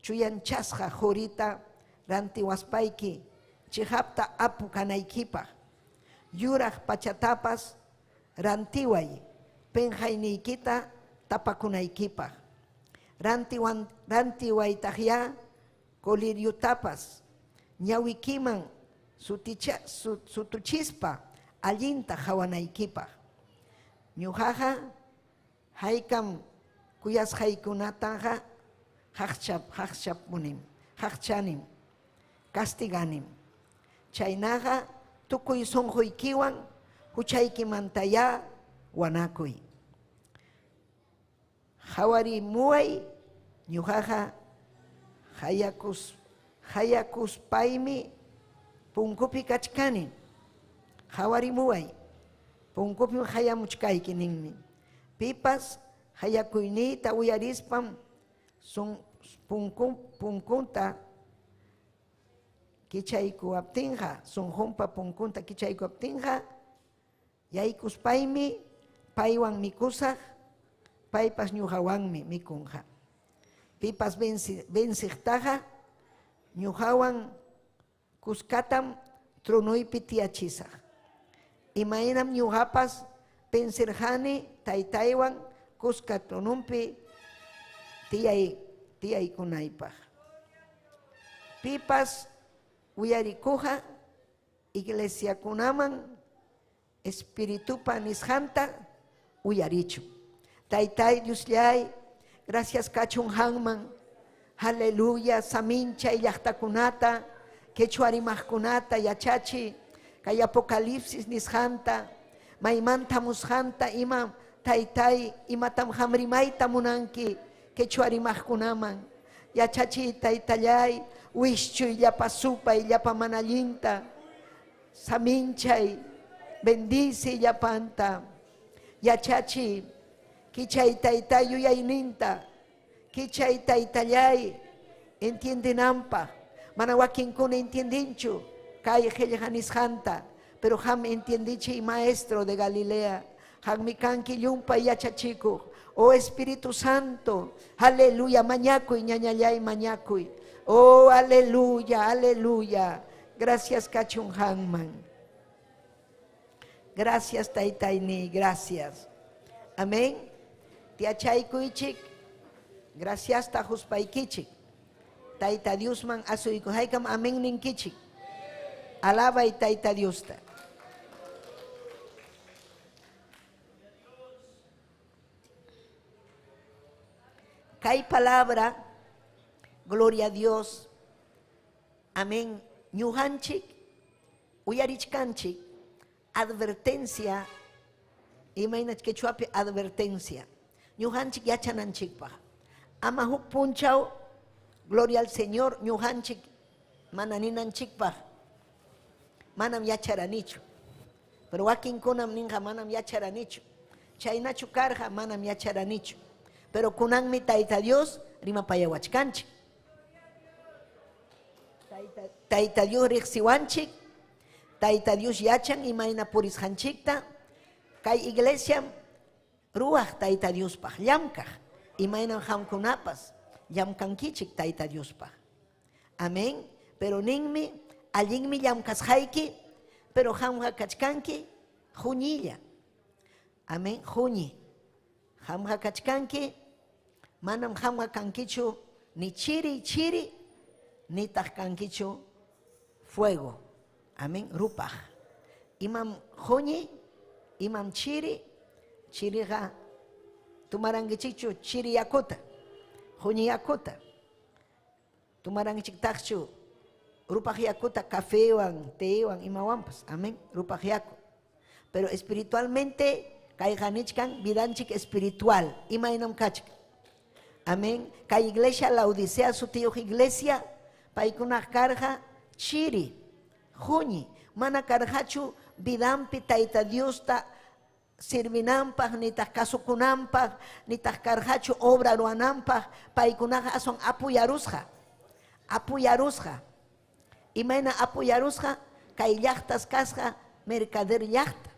chuyanchasqa qurita rantiwaspayki chiqapta apu kanaykipaq, yuraq pachatapas rantiway penqayniykita tapakunaykipaq, rantiwaytaqya coliryutapas ñawikiman sutuchispa allinta qhawanaykipaq. Ñuqaqa haykam kuyasqaykunataqa haqchapunim, haqchanim, castiganim. Chaynaqa tukuy sunquykiwan huchaykimantayá wanakuy. Qhawarimuway, ñuqaqa hayakus hayakuspaymi punkupi kachkani. Qhawarimuway, punkupim hayamuchkayki ninmi. Pipas hayakuyniyta uyarispam sun punkun punkunta kichaykuwaptinqa, sunqunpa punkunta kichaykuwaptinqa, Yaykuspaymi paywan mikusaq, paypas ñuqawanmi mikunqa. Pipas venciqtaqa ñuqawan kuskatam tronoypi tiyachisaq. Imaynam ñuqapas vencirqani Taytaywan kuska trononpi tiyay tiyaykunaypaq. Pipas uyarikuqqa Iglesiakunaman Espiritupa nisqanta uyarichun. Taytay Dioslláy, gracias kachun qanman. Aleluya, saminchay llaqtakunata, quechua rimaqkunata yachachi, kay Apocalipsis nisqanta, maymanta hamusqanta ima, Taytay, imatam qam rimayta munanki quechua rimaqkunaman. Yachachiy Taytallay, wischuy llapa supay, llapa mana allinta, saminchay, bendice llapanta. Yachachiy, kichay Taytay yuyayninta, kichay Taytallay, entiendenanpaq. Mana wakinkuna entiendinchu kay qillqa nisqanta, pero qam entiendichiy maestro de Galilea. Qammi kanki llumpay yachachikuq. Oh Espíritu Santo, aleluya, mañakuy, ñañallay, mañakuy. Oh, aleluya, aleluya. Gracias kachun qamman. Gracias Taytayni, gracias. Amén. Tiachaykuychik, graciasta huspaykichik. Tayta Diosman asuyku. Haykam amén ninkichik. Alabay Tayta Diosta. Kay palabra, gloria a Dios, amén, ñuqanchik, uyarichkanchik, advertencia, imayna quechuapi advertencia, ñuqanchik yachananchikpaq. Ama huk punchaw, gloria al Señor, ñuqanchik mana ninanchikpaq, manam yacharanichu. Pero wakinkunam ninqa manam yacharanichu. Chaynachu karqa manam yacharanichu. Pero kunanmi Tayta Dios rimapayawachkanchik. Tayta Dios riqsiwanchik, Tayta Dios yachan imayna purisqanchikta. Kay iglesiam ruwaq Tayta Diospaq, llamkaq, imaynam qamkunapas llamkankichik Tayta Diospaq. Amén. Pero ninmi, allinmi llamkasqayki, pero qamqa kachkanki huñilla. Amén, huñi. Qamqa kachkanki, manam qamqa kankichu ni chiri chiri, nitaq kankichu fuego. Amén, rupaq. Imam huñi, imam chiri, chiriqa tumarankichikchu chiri yakuta, huñi yakuta. Tumarankichiktaqchu rupaq yakuta cafewan, tewan, imawanpas. Amén, rupaq yaku. Pero espiritualmente kayqa nichkan vidanchik espiritual, imaynam kachkan. Amén. Kay iglesia Laodicea sutiyuq iglesia, paykunaq karqa chiri, huñi, mana karqachu vidanpi Tayta Diosta sirvinanpaq, nitaq kasukunanpaq, nitaq karqachu obra ruwananpaq, paykunaqa aswan apuyarusqa, apuyarusqa. Imayna apuyarusqa? Kay llaqtas kasqa mercader llaqta,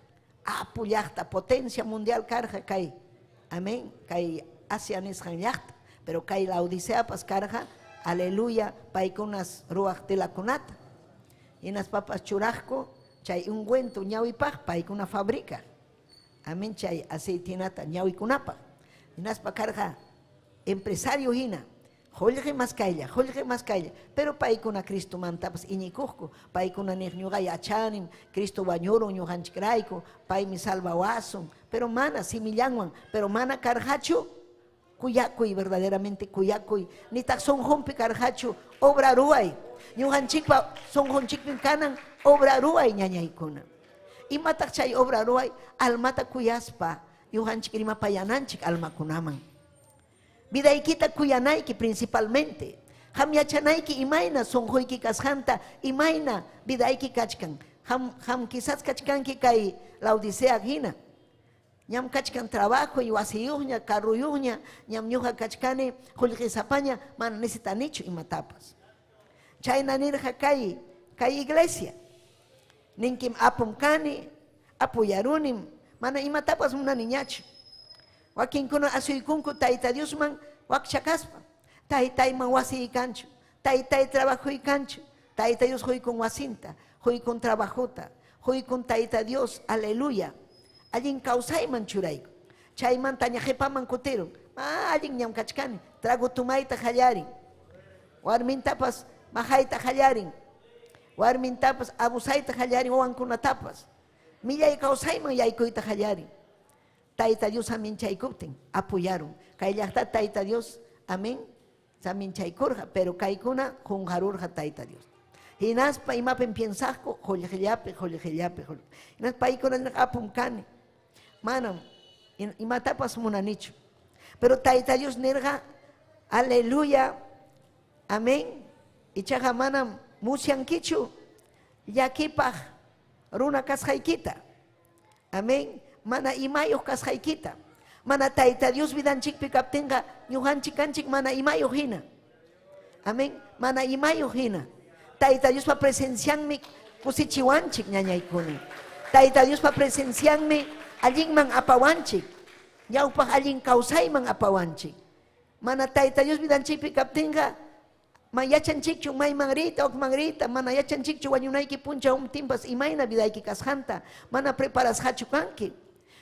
apu llaqta, potencia mundial karqa kay, amén, kay Asia nisqan llaqta, pero kay Laodiceapas karqa, aleluya, paykunas ruwaq telakunata. Hinaspapas churaqku chay ungüento ñawipaq paykuna fabrica. Amén, chay aceitinata ñawikunapaq. Hinaspa karqa empresario hina, qullqi maskaylla, qullqi maskaylla, pero paykuna Cristomantapas iñikuqku, paykuna niq ñuqa yachanim, Cristo wañurun ñuqanchikrayku, paymi salvawasun, pero mana simillanwan, pero mana karqachu kuyakuy, verdaderamente kuyakuy, nitaq sunqunpi karqachu obra ruway. Ñuqanchikpa sunqunchikpim kanan obra ruway ñañaykuna. Imataq chay obra ruway? Almata kuyaspa ñuqanchik rimapayananchik almakunaman. Vidaykita kuyanayki principalmente. Ham yachanayki imayna sunquyki kasqanta, imayna vidayki kachkan. Ham, ham quizás kachkanki kay Laodicea hina. Ñam kachkan trabajo y wasiyuqña, carruyuqña, ñam ñuqa kachkani qullqisapaña, mana necesitanichu imatapas. Chayna nirqa kay iglesia. Ninkim apum kani, apuyarunim, mana imatapas munaniñachu. Wakinkuna asuykunku Tayta Diosman wakcha kaspa. Taytayman wasiy kanchu, taytay trabajoy kanchu, Tayta Dios huykun wasinta, huykun trabajota, huykun Tayta Dios, aleluya. Allin kawsayman churayku. Chaymanta ña qipaman kutirun. Allin ñam kachkani, trago tumayta qallarin. Warmintapas majayta qallarin. Warmintapas abusayta qallarin wawankunatapas. Millay kawsayman yaykuyta qallarin. Tayta Dios saminchaykuptin apoyaron. Kay llaqta Tayta Dios, amén, saminchaykurqa, pero kaykuna qunqarurqa Tayta Dios. Hinaspa imapim piensaqku qullqillapi, qullqillapi, hinaspa paykuna nirqa apum kani. Manam imatapas munanichu. Pero Tayta Dios nirqa, aleluya, amén, ichaqa manam musyankichu llakipaq runa kasqaykita. Amén, mana imayuq kasqaykita. Mana Tayta Dios vidanchikpi kaptinqa ñuqanchik kanchik mana imayuq hina. Amén, mana imayuq hina. Tayta Diospa presencianmi kusichiwanchik ñañaykuna. Tayta Diospa presencianmi allinman apawanchik. Ñawpaq allin kawsayman apawanchik. Mana Tayta Dios vidanchikpi kaptinqa ma yachanchikchu mayman riyta, ukman riyta, mana yachanchikchu wañunayki punchaw umtinpas imayna vidayki kasqanta, mana preparasqachu kanki.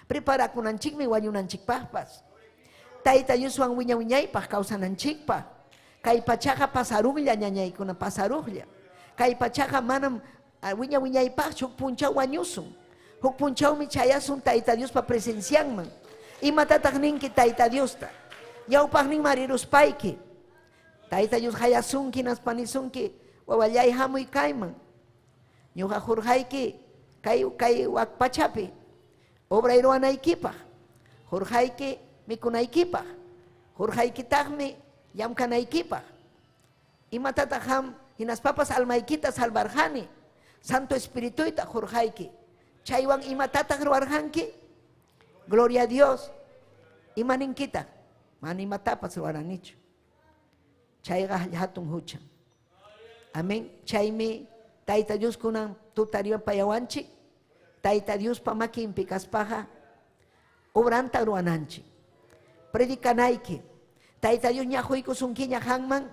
Preparakunanchikmi wañunanchikpaqpas. Tayta Dioswan wiña wiñaypaq kawsananchikpaq. Kay pachaqa pasaruqlla ñañaykuna, pasaruqlla. Kay pachaqa manam wiña wiñaypaqchu huk punchaw wañusun. Huk punchawmi chayasun Tayta Diospa presencianman. Imatataq ninki Tayta Diosta? Ñawpaqninman riruspayki. Tayta Dios hayasunki hinaspa nisunki, wawallay hamuy kayman. Ñuqa hurqayki kay kay wak pachapi obray ruwanaykipaq. Hurqayki mikunaykipaq. Hurqaykitaqmi llamkanaykipaq. Imatataq ham hinaspapas almaykita salvarqani. Santo Espirituyta hurqayki. Chaywan imatataq ruwarqanki? Gloria a Dios. Ima ninkitaq? Mana imatapas ruwaranichu. Chayqa hatun hucha. Amén. Chaymi Tayta Dios kunan tutaripayawanchik. Tayta Diospa makinpi kaspaqa obranta ruwananchik. Predicanayki. Tayta Dios ña huykusunkiña hanman.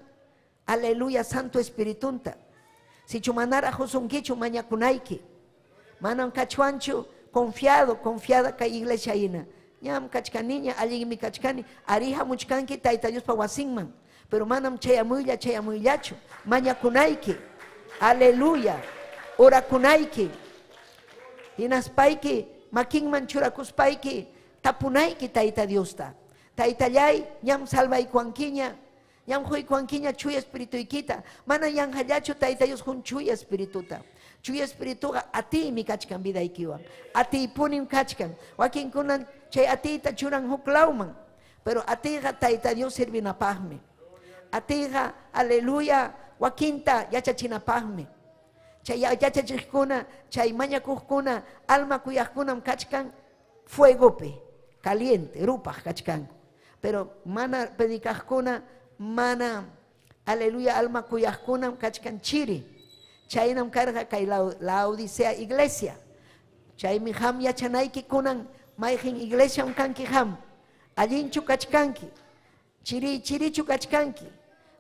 Aleluya, Santo Espiritunta. Sichu manaraq husunkichu mañakunayki. Manam kachwanchu confiado, confiada kay iglesia hina. Ñam kachkaniña, allinmi kachkani. Ari hamuchkanki Tayta Diospa wasinman. Pero manam chayamuylla, chayamuyllachu. Mañakunayki. Aleluya. Orakunayki. Hinaspayki, makinman churakuspayki, tapunayki Tayta Diosta. Taytallay, ñam salvaykuankiña, ñam huykuankiña chuya espirituykita. Mana yanqallachu Tayta Dios jun chuya espirituta. Chuya espirituqa atiymi kachkan vidaykiwan. Atiypunim kachkan. Wakinkunan chay atiyta churan huk lawman. Pero atiyqa Tayta Dios servinapaqmi. Atiyqa, aleluya, wakinta yachachinapaqmi. Chay yachachiqkuna, chay mañakuqkuna, alma kuyaqkunam kachkan fuegopi, caliente, rupaq kachkanku. Pero mana predicaqkuna, mana, aleluya, alma kuyaqkunam kachkan chiri. Chaynam karqa kay Laodicea iglesia. Chaymi ham yachanayki kunan mayqin iglesiam kanki ham. Allinchu kachkanki. Chiri chirichu kachkanki.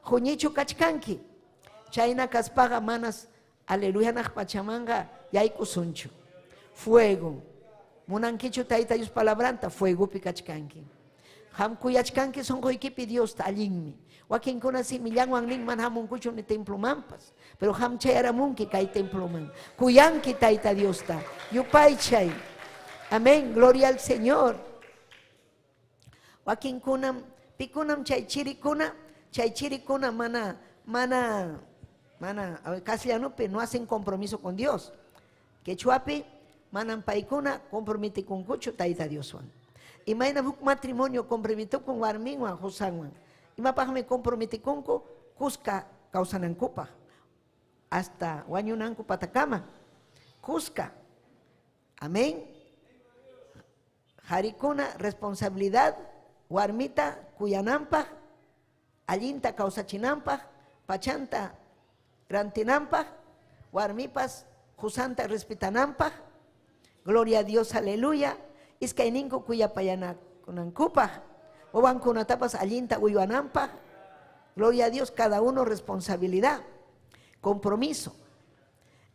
Huñichu kachkanki. Chayna kaspaqa manas aleluya naq pachamanqa yaykusunchu. Fuego. Munankichu Tayta Dios palabranta fuegopi kachkanki. Ham kuyachkanki sunquykipi Diosta allinmi. Wakinkuna simillanwan nin mana hamunkuchu ni templomanpas. Pero ham chayaramunki kay temploman. Kuyanki Tayta Diosta. Yupaychay. Amén. Gloria al Señor. Wakinkunam, pikunam chay chirikuna, chay chirikuna mana, mana, mana, castellanupi no hacen compromiso con Dios. Quechuapi, manam paykuna comprometikunkuchu Tayta Dioswan. Imaynam huk matrimonio comprometukun warminwan qusanwan. Imapaqmi comprometikunku? Kuska kawsanankupaq. Hasta wañunanku patakama. Kuska. Amén. Qarikuna responsabilidad warmita kuyananpaq, allinta kawsachinanpaq, pachanta rantinanpaq, warmipas qusanta respetananpaq. Gloria a Dios, aleluya. Iskayninku kuyapayanakunankupaq, wawankunatapas allinta uywananpaq. Gloria a Dios, cada uno responsabilidad, compromiso.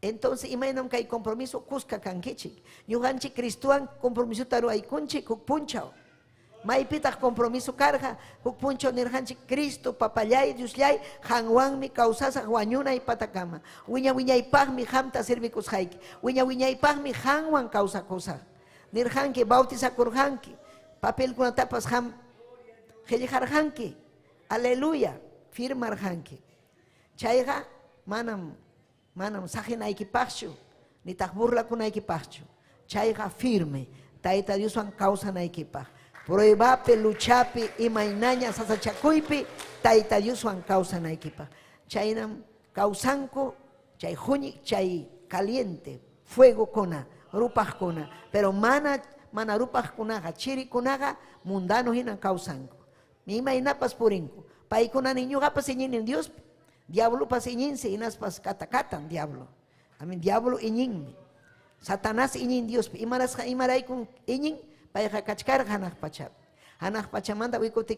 Entonces, imaynam kay compromiso kuska kankichik. Ñuqanchik Cristowan compromisota ruwaykunchik huk punchaw. Maypitaq compromiso karqa? Huk punchaw nirqanchik, Cristo, papallay, Diosllay, qanwanmi kawsasaq wañunay patakama. Wiña wiñaypaqmi qamta servikusqayki. Wiña wiñaypaqmi qanwan kawsakusaq. Nirqanki, bautizakurqanki, papelkunatapas qam qillqarqanki. Aleluya, firmarqanki. Chayqa manam manam saqinaykipaqchu, nitaq burlakunaykipaqchu. Chayqa firme, Tayta Dioswan kawsanaykipaq. Pruebapi, luchapi, imaynaña sasachakuypi, Tayta Dioswan kawsanaykipaq. Chaynam kawsanku chay huñi, chay caliente, fuegokuna, rupaqkuna. Pero mana mana rupaqkunaqa, chirikunaqa mundano hinam kawsanku. Imaynapas purinku. Paykuna nin, ñuqapas iñinim Diospi. Diablopas iñinsi, hinaspas katakatan diablo. Amin, diablo iñinmi. Satanás iñin Diospi. Imarasqa imaraykun iñin? Payqa kachkarqa hanaq pachapi. Hanaq pachamanta wikuti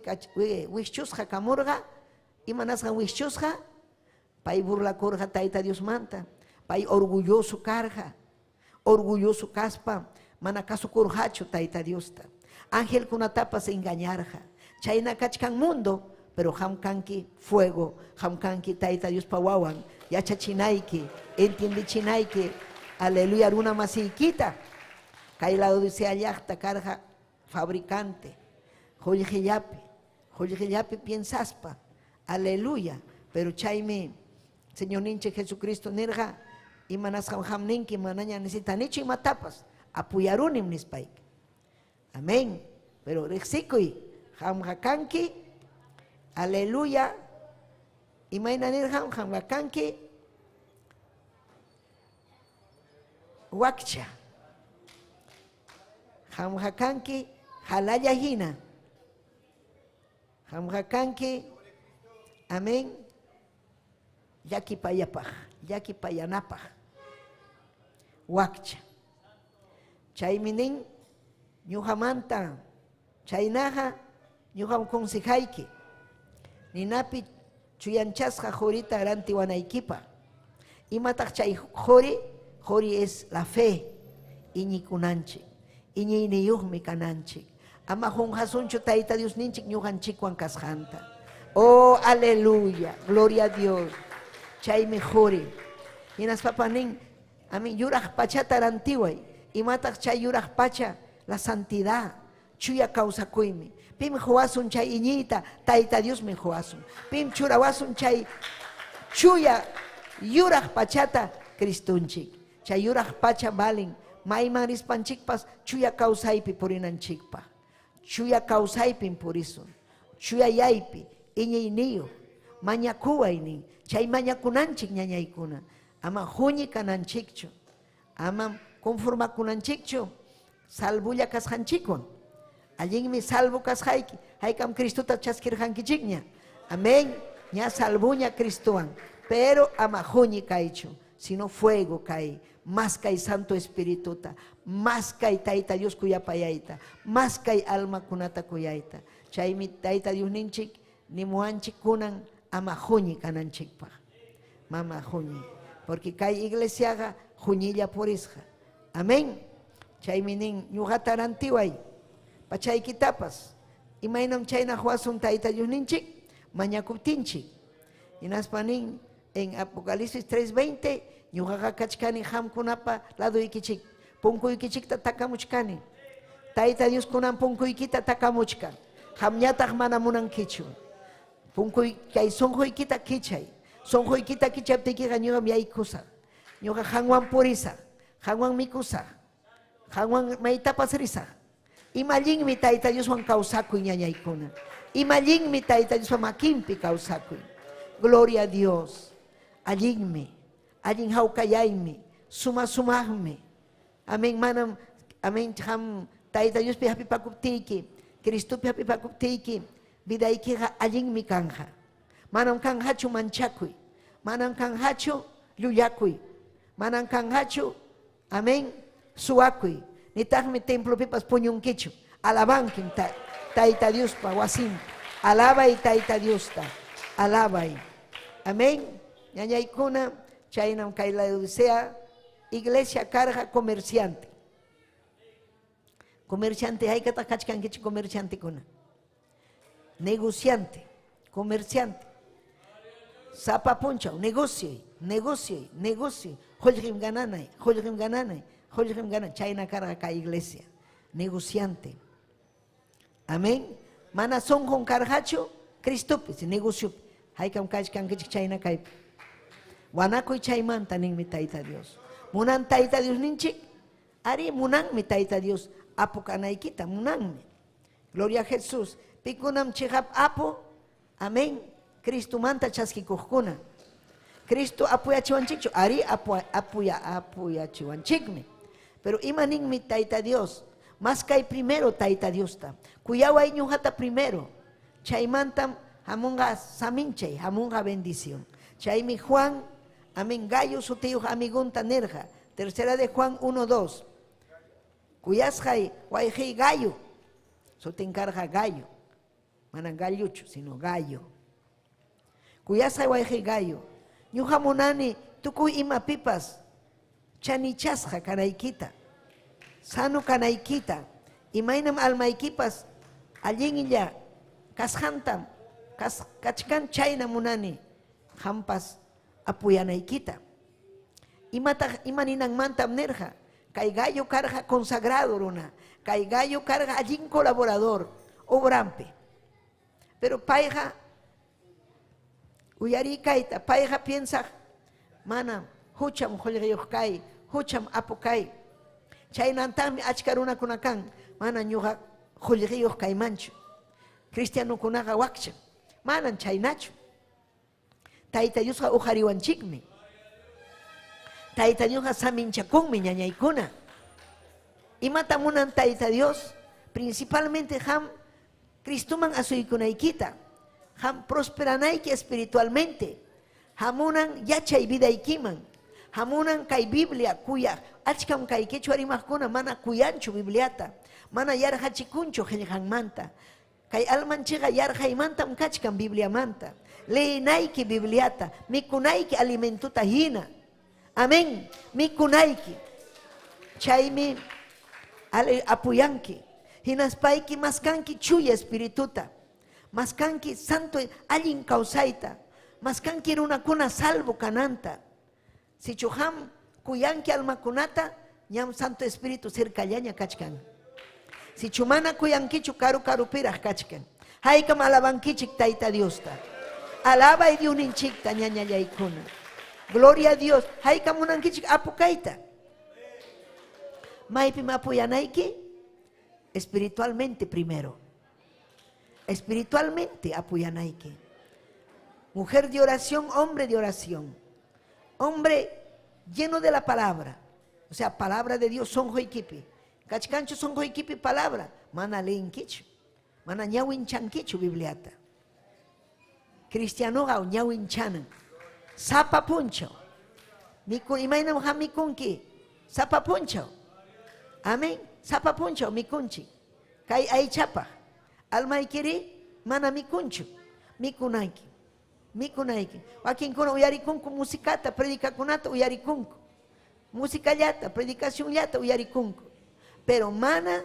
wischusqa kamurqa. Imanasqan wischusqa? Pay burlakurqa Tayta Diosmanta. Pay orgulloso karqa. Orgulloso kaspa mana kasukurqachu Tayta Diosta. Angelkunatapas engañarqa. Chayna kachkan mundo, pero qam kanki fuego, qam kanki Tayta Diospa wawan, yachachinayki, entiendechinayki, aleluya, runa masiykita. Kay Laodicea llaqta karqa fabricante, qullqillapi, qullqillapi piensaspa, aleluya. Pero chaymi Señorninchik Jesucristo nirqa, imanasqam qam ninki manaña necesitanichu imatapas, apuyarunim nispayki. Amén. Pero riqsikuy, qamqa kanki, aleluya, imayna nirqam, qamqa kanki wakcha. Qamqa kanki jalalla hina. Qamqa kanki, amén, llakipayapaq, llakipayanapaq, wakcha. Chaymi nin, ñuqamanta chaynaqa ñuqam consejayki, ninapi chuyanchasqa qurita rantiwanaykipaq. Imataq chay quri? Quri es la fe, iñikunanchik, iñiyniyuqmi kananchik. Ama qunqasunchu Tayta Diosninchik ñuqanchikwan kasqanta. Oh, aleluya, gloria a Dios. Chaymi quri. Hinaspapas nin, amin, yuraq pachata rantiway. Imataq chay yuraq pacha? La santidad, chuya kawsakuymi. Pim quwasun chay iñiyta? Tayta Diosmi quwasun. Pim churawasun chay chuya yuraq pachata? Cristonchik. Chay yuraq pacha valen mayman rispanchikpas chuya kawsaypi purinanchikpaq. Chuya kawsaypim purisun. Chuyayaypi, iñiyniyuq, mañakuway nin. Chay mañakunanchik ñañaykuna. Ama huñi kananchikchu. Amam conformakunanchikchu salvulla kasqanchikwan. Allinmi salvo kasqayki. Haykam Cristota chaskirqankichikña. Amén. Ña salvuña Cristowan. Pero ama huñi kaychu, sino fuego kay. Más kay Santo Espirituta, más kay Tayta Dios kuyapayayta, más kay almakunata kuyayta. Chaymi Tayta Diosninchik nimuwanchik kunan ama huñi kananchikpaq. Mama huñi. Porque kay iglesiaqa huñilla purisqa. Amén. Chaymi nin, ñuqata rantiway, pachaykitapas. Imaynam chayna huwasun Tayta Diosninchik mañakuptinchik. Hinaspa nin en Apocalipsis 3:20, ñuqaqa kachkani qamkunapa ladoykichik, punkuykichikta takamuchkani. Tayta Dios kunan punkuykita takamuchkan. Qamñataq mana munankichu. Punkuy kay sunquykita kichay. Sunquykita kichaptiykiqa ñuqam yaykusaq. Ñuqa qanwan purisaq, qanwan mikusaq, qanwan maytapas risaq. Ima allinmi Tayta Dioswan kawsakuy ñañaykuna. Ima allinmi Tayta Diospa makinpi kawsakuy. Gloria a Dios. Allinmi, allin hawkayaymi, suma sumaqmi. Amén, manam, amén, qam Tayta Diospi hapipakuptiyki, Cristopi hapipakuptiyki, vidaykiqa allinmi kanqa. Manam kanqachu manchakuy, manam kanqachu llullakuy, manam kanqachu, amén, suwakuy, nitaqmi templopipas puñunkichu. Alabankim Tayta Diospa wasinpi. Alabay Tayta Diosta, alabay. Amén. Ñañaykuna, chaynam kay Laodicea iglesia karqa comerciante. Comerciante, haykataq kachkankichik comerciantekuna? Negociante, comerciante. Sapa punchaw, negocio, negocio, negocio. Qullqim gananay, qullqim gananay, qullqim gananay. Chayna karqa kay iglesia. Negociante. Amén. Mana sunqun karqachu Cristopis, negociopi. Haykam kachkankichik chayna kaypi. Wanakuy chaymanta ninmi Tayta Dios. Munan Tayta Dios ninchik? Ari, munanmi Tayta Dios apu kanaykita, munanmi. Gloria a Jesús. Pikunam chiqap apu? Amén. Cristomanta chaskikuqkuna. Cristo apuyachiwanchikchu? Ari, apuyachiwanchikmi. Pero ima ninmi Tayta Dios? Maskay primero Tayta Diosta. Kuyaway ñuqata primero. Chaymantam hamunqa saminchay, hamunqa bendición. Chaymi Juan, amén, Gayo sutiyuq amigunta nirqa. Tercera de Juan 1:2. Kuyasqay wayqiy Gayo. Sutin karqa Gayo. Manam galluchu, sino Gayo. Kuyasqay wayqiy Gayo. Ñuqa munani tukuy imapipas chanichasqa kanaykita, sano kanaykita, imaynam almaykipas allinlla kasqantam kachkan chayna munani qampas apuyanaykita. Imataq ima ninanmantam nirqa? Kay Gayo karqa consagrado runa, kay Gayo karqa allin colaborador obrampi. Pero payqa uyariy kayta, payqa piensaq mana hucham qullqiyuq kay, hucham apu kay. Chaynantaqmi achka runakuna kan, mana ñuqa qullqiyuq kaymanchu. Cristianokunaqa wakcham, manam chaynachu. Tayta Diosqa uqariwanchikmi. Tayta Diosqa saminchakunmi ñañaykuna. Imata munan Tayta Dios? Principalmente qam Cristoman asuykunaykita, qam prosperanayki espiritualmente. Hamunan yachay vidaykiman. Hamunan kay Biblia kuyaq. Achkam kay quechua rimaqkuna mana kuyanchu Bibliata, mana yarqachikunchu qillqanmanta. Kay almanchikqa yarqaymantam kachkan Bibliamanta. Leenayki Bibliata, mikunayki alimentuta hina. Amén. Mikunayki. Chaymi apuyanki. Hinaspayki maskanki chuya espirituta. Maskanki santo allin kawsayta. Maskanki runakuna salvo kananta. Sichu qam kuyanki almakunata, ñam Santo Espíritu cercallaña kachkan. Sichu mana kuyankichu karu karupiraq kachkan. Haykam alabankichik Tayta Diosta. Alabay Diosninchikta ñañallaykuna. Gloria a Dios. Haykam munankichik apu kayta. Maypim apoyanayki? Espiritualmente primero. Espiritualmente apoyanayki. Mujer de oración, hombre de oración. Hombre lleno de la palabra. O sea, palabra de Dios, sonquykipi. Kachkanchu sonquykipi palabra. Mana leenkichu. Mana ñawinchankichu Bibliata. Cristianoqa ñawinchanan. Sapa punchaw. Miku, imaynam qam mikunki? Sapa punchaw. Amén. Sapa punchaw mikunchik. Kay aychapaq. Almaykiri mana mikunchu. Mikunayki. Mikunayki. Wakinkuna uyarikunku musicata, predicakunata uyarikunku. Musicallata, predicacionllata uyarikunku. Pero mana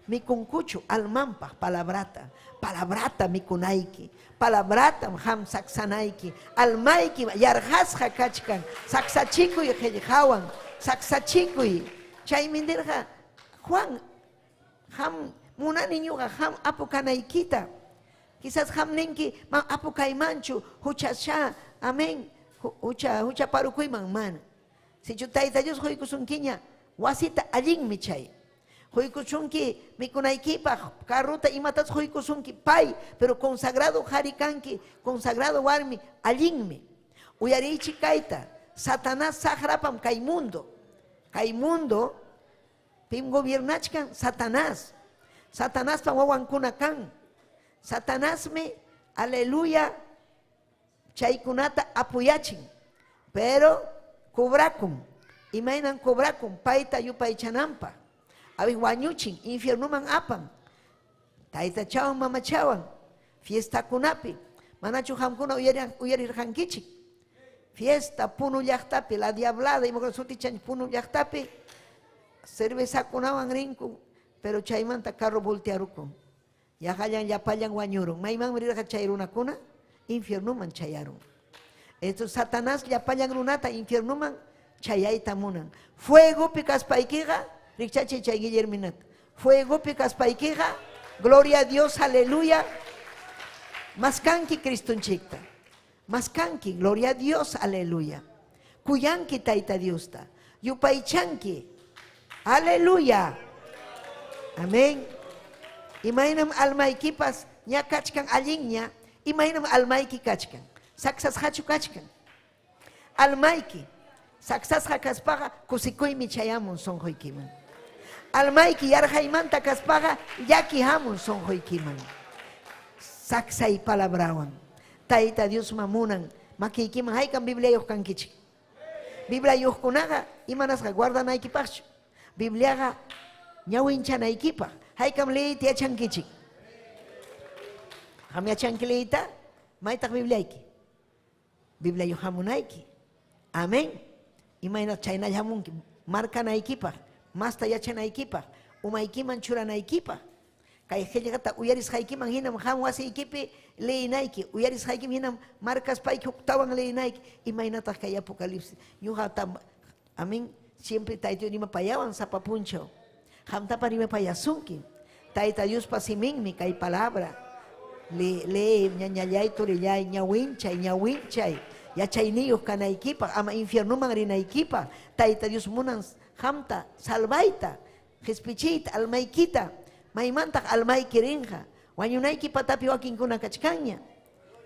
mikunkuchu almanpaq palabrata. Palabrata mikunayki. Palabratam qam saksanayki. Almayki yarqasqa kachkan. Saksachikuy qillqawan. Saksachikuy. Chaymi nirqa Juan, qam munani ñuqa qam apu kanaykita. Quizás qam ninki, ma apu kaymanchu, huchasha, amén, hucha hucha parukuyman mana. Sichu Tayta Dios quykusunkiña, wasita allinmi chay. Quykusunki mikunaykipaq, carrota imatas quykusunki pay, pero consagrado qhari kanki, consagrado warmi, allinmi. Uyariychik kayta, Satanás saqrapam kay mundo. Kay mundo pim gobiernachkan Satanás. Satanaspa wawankuna kan. Satanasmi, aleluya, chaykunata apuyachin, pero cobrakun. Imaynan cobrakun payta yupaychananpaq. Awi wañuchin, infiernuman apan. Taytachawan mamachawan fiestakunapi. Manachu qamkuna uyarirqankichik. Fiesta Puno llaqtapi, la diablada, imakuna sutichan Puno llaqtapi, cervezakunawan rinku, pero chaymanta carro voltearukun. Yaqallan llapallan wañurun. Maymanmi rirqa chay runakuna? Infiernuman chayarun. Esto Satanás llapallan runata infiernuman chayayta munan. Fuegopi kaspaykiqa, rikchachiy chay Guillerminata. Fuegopi kaspaykiqa, gloria a Dios, aleluya. Maskanki Cristonchikta. Maskanki, gloria a Dios, aleluya. Kuyanki Tayta Diosta. Yupaychanki. Aleluya. Amén. Imaynam almaykipas ña kachkan allinña, imaynam almayki kachkan. Saksasqachu kachkan. Almayki saksasqa kaspaqa kusikuymi chayamun sunquykiman. Almayki yarqaymanta kaspaqa llaki hamun sunquykiman. Saksay palabrawan. Tayta Diosma munan makiykiman haykam Bibliayuq kankichik. Bibliayuqkunaqa imanasqa guardanaykipaqchu. Bibliaqa ñawinchanaykipaq. Haykam leyta yachankichik. Qam yachanki leyta? Maytaq Bibliayki? Bibliayuq hamunayki. Amén. Imayna chaynalla hamunki markanaykipaq, masta yachanaykipaq, umaykiman churanaykipaq. Kay qillqata uyarisqaykiman hinam qam wasiykipi leyinayki, uyarisqaykiman hinam markaspayki huktawan leyinayki. Imaynataq kay Apocalipsis? Ñuqata, amén, siempre Tayta Dios rimapayawan sapa punchaw. Qamtapa rimapayasunki. Tayta Diospa siminmi kay palabra. Lee, ñañallay, turillay, ñawinchay, ñawinchay. Yachayniyuq kanaykipaq, ama infiernuman rinaykipaq. Tayta Dios munan qamta salvayta, qispichiyta, almaykita. Maymantaq almayki rinqa. Wañunayki patapi wakinkuna kachkanña.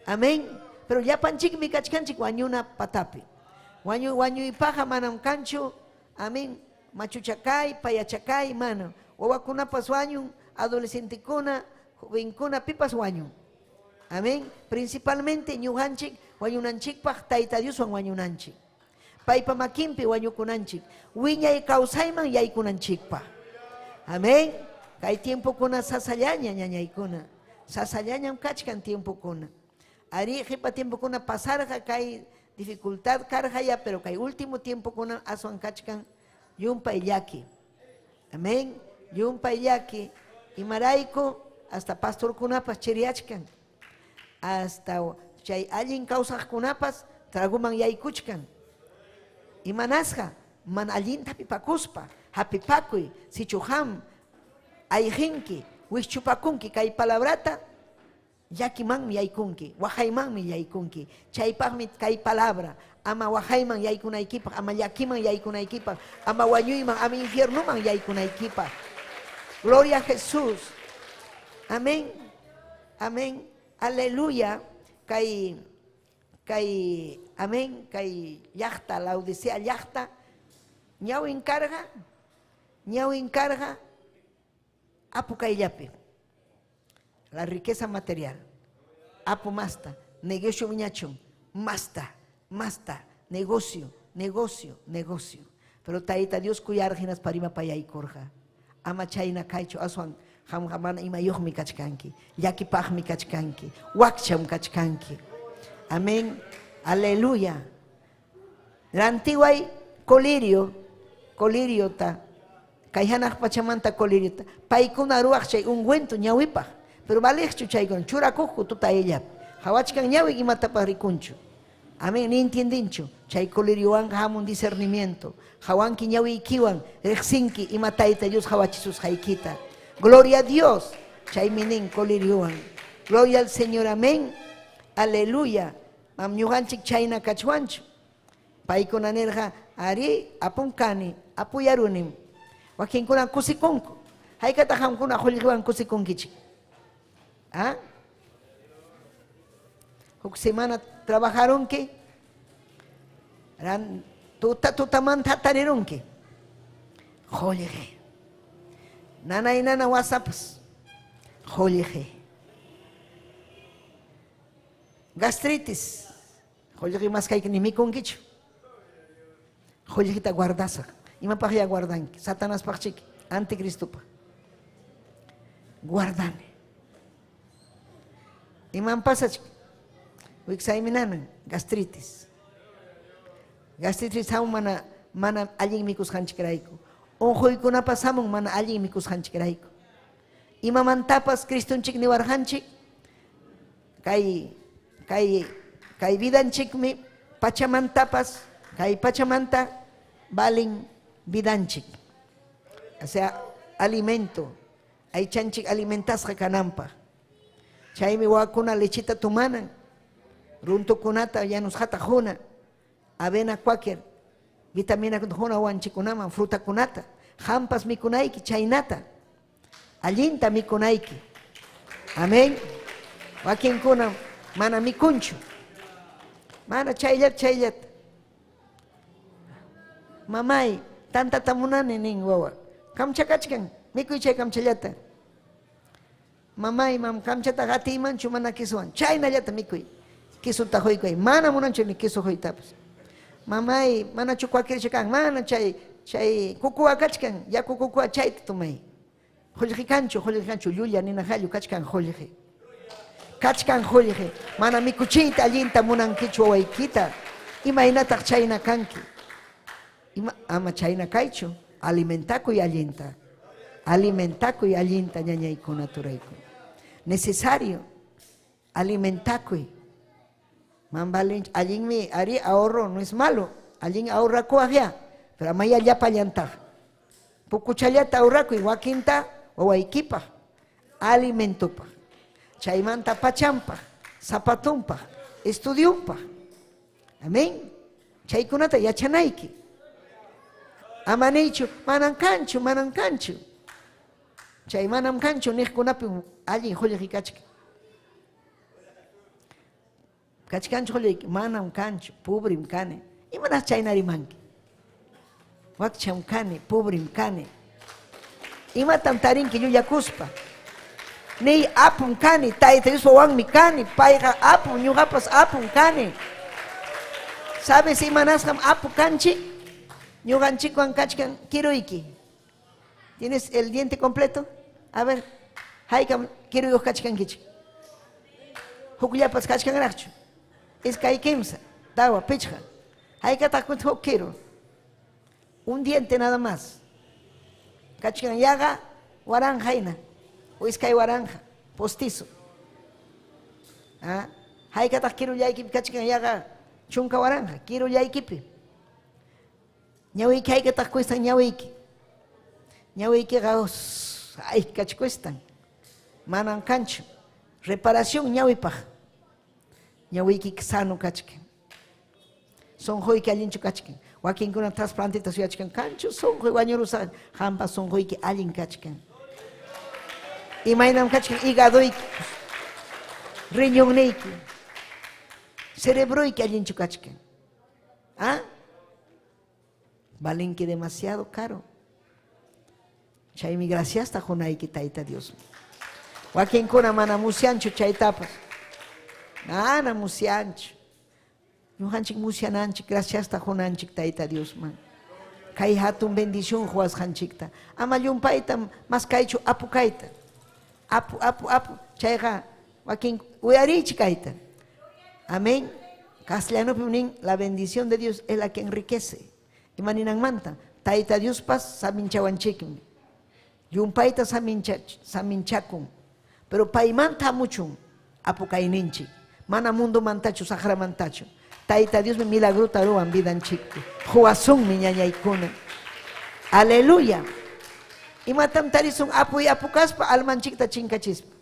Amén. Pero llapanchikmi kachkanchik wañuna patapi. Wañuypaqa manam kanchu. Amén. Machuchakay, payachakay, mana. Wawakunapas wañun, adolescentekuna, jovenkuna, pipas wañun. Amén. Principalmente ñuqanchik wañunanchikpaq Tayta Dioswan wañunanchik. Paypa makinpi wañukunanchik. Wiñay kawsayman yaykunanchikpaq. Amén. Kay tiempokuna sasallaña ñañaykuna. Sasallañam kachkan tiempokuna. Ari qipa tiempokuna pasarqa kay dificultad karqa ya, pero kay último tiempokuna aswan kachkan llumpay llaki. Amén. Llumpay llaki. Imarayku hasta pastorkunapas chiriachkan. Hasta chay allin kawsaqkunapas traguman yaykuchkan. Imanasqa mana allinta hapipakuspa, hapipakuy, sichu qam ayqinki, wischupakunki kay palabrata, llakimanmi yaykunki, waqaymanmi yaykunki. Chaypaqmi kay palabra, ama waqayman yaykunaykipaq, ama llakiman yaykunaykipaq, ama wañuyman, ama infiernuman yaykunaykipaq. Gloria a Jesús. Amén. Amén. Aleluya. Kay kay amén, kay llaqta, Laodicea llaqta, ñawin karqa, ñawin karqa apu kayllapi. La riqueza material. Apu masta, negocio wiñachun, masta, masta, negocio, negocio, negocio. Pero Tayta Dios kuyarqa hinaspa rimapayaykurqa. Ama chayna kaychu, aswan qamqa mana imayuqmi kachkanki, llakipaqmi kachkanki, wakcham kachkanki. Amén. Aleluya. Rantiway colirio, coliriota, kay hanaq pachamanta coliriota. Paykuna ruwaq chay ungüento ñawipaq, pero valeqchu chaykuna, churakuqku tutayllapi. Qhawachkan ñawi imatapas rikunchu. Amén, ni entiendinchu. Chay coliriowanqa hamun discernimiento. Qhawanki ñawiykiwan, riqsinki ima Tayta Dios qhawachisusqaykita. Gloria a Dios. Chaymi nin coliriowan. Gloria al Señor, amén. Aleluya. Mam ñuqanchik chayna kachwanchu. Paykuna nirqa, ari, apun kani, apuyarunim. Wakinkuna kusikunku. Haykataq qamkuna qullqiwan kusikunkichik? ¿Ah? Huk semana trabajarunki, ran tuta tutamanta hatarirunki. Qullqi. Nanay nana wasapas. Qullqi. Gastritis. Qullqi maskayki ni mikunkichu. Qullqita guardasaq. Imapaqya guardanki? Satanaspaqchiki, anticristopaq. Guardani. Imam pasachik? Wiksaymi nanan, gastritis. Gastritis hamun mana mana allin mikusqanchikrayku. Unquykunapas hamun mana allin mikusqanchikrayku. Imamantapas Cristonchik niwarqanchik kay kay kay vidanchikmi pachamantapas kay pachamanta valin vidanchik. O sea, alimento. Aychanchik alimentasqa kananpaq. Chaymi wawakuna lechita tumanan, runtukunata yanusqata quna, avena cualquier vitamina quna wawanchikkunaman, frutakunata. Qampas mikunayki chaynata. Allinta mikunayki. Amén. Wakinkuna mana mikunchu. Mana chayllata chayllata. Mamay, tantata munani nin wawa. Kamcha kachkan, mikuy chay kamchallata. Mamay, mam kamchata atiymanchu mana quesowan. Chaynallata mikuy. Quesota quykuy. Mana munanchu ni queso quytapas. Mamay, manachu cualquier kan, mana chay chay kukuwa kachkan, yaku kukuwa chayta tumay. Qullqi kanchu, qullqi kanchu, llulla nina qallu kachkan qullqi. Kachkan qullqi. Mana mikuchiyta allinta munankichu wawaykita. Imaynataq chayna kanki? Ima, ama chayna kaychu, alimentakuy allinta. Alimentakuy allinta ñañaykuna turaykuna. Necesario alimentakuy. Man allinmi ari ahorro no es malo. Allin ahorrakuwaq pero amaya llapallantaq. Pukuchallata ahorrakuy wakinta wawaykipaq, alimentopaq, chaymanta pachanpaq, zapatunpaq, estudiunpaq. Amén. Chaykunata yachanayki. Ama niychu, manam kanchu, manam kanchu. Chay manam kanchu niqkunapi allin qullqi kachkan. Kachkanchu qullqi, manam kanchu, pobrim kani. Imanasqa chayna rimanki? Wakcham kani, pobrim kani. Imatam tarinki llullakuspa? Niy apum kani, Tayta Diospa wawanmi kani, payqa apum, ñuqapas apum kani. ¿Sabes imanasqam apu kanchik? Ñuqanchikwan kachkan kiruyki. ¿Tienes el diente completo? A ver, haykam kiruyuq kachkankichik? Hukllapas kachkanraqchu? Iskay kimsa, tawa, pichqa. Haykataq huk kiru? Un diente nada más. Kachkan yaqa waranqa hina, o iskay waranqa, postizo. ¿Ah? Haykataq kirullaykipi kachkan yaqa chunka waranqa, kirullaykipi. Ñawiyki haykataq cuestan ñawiyki? Ñawiykiqa haykach cuestan. Manam kanchu. Reparación ñawipaq. Ñawiyki sano kachkan. Sunquyki allinchu kachkan. Wakinkuna trasplanteta suyachkan. Kanchu sunquy wañurusaq. Qampa sunquyki allin kachkan. Imaynam kachkan hígadoyki, riñonniyki, cerebroyki allinchu kachkan. ¿Ah? Valenki demasiado caro. Chaymi graciasta qunayki Tayta Dios. Wakinkuna mana musyanchu chaytapas. Mana musyanchu. Ñuqanchik musyananchik, graciasta qunanchik Tayta Diosman. Kay hatun bendición quwasqanchikta. Ama llumpayta maskaychu apu kayta. Apu, apu, apu. Chayqa wakin uyariychik kayta. Amén. Castellanopi nin, la bendición de Dios es la que enriquece. Ima ninanmanta, Tayta Diospas saminchawanchikmi. Llumpayta saminchakun. Pero paymanta hamuchun apu kayninchik. Mana mundomantachu, saqramantachu. Tayta Diosmi milagrota ruwan vidanchikpi. Quwasunmi ñañaykuna. Aleluya. Imatam tarisun apuy apu kaspa almanchikta chinkachispa.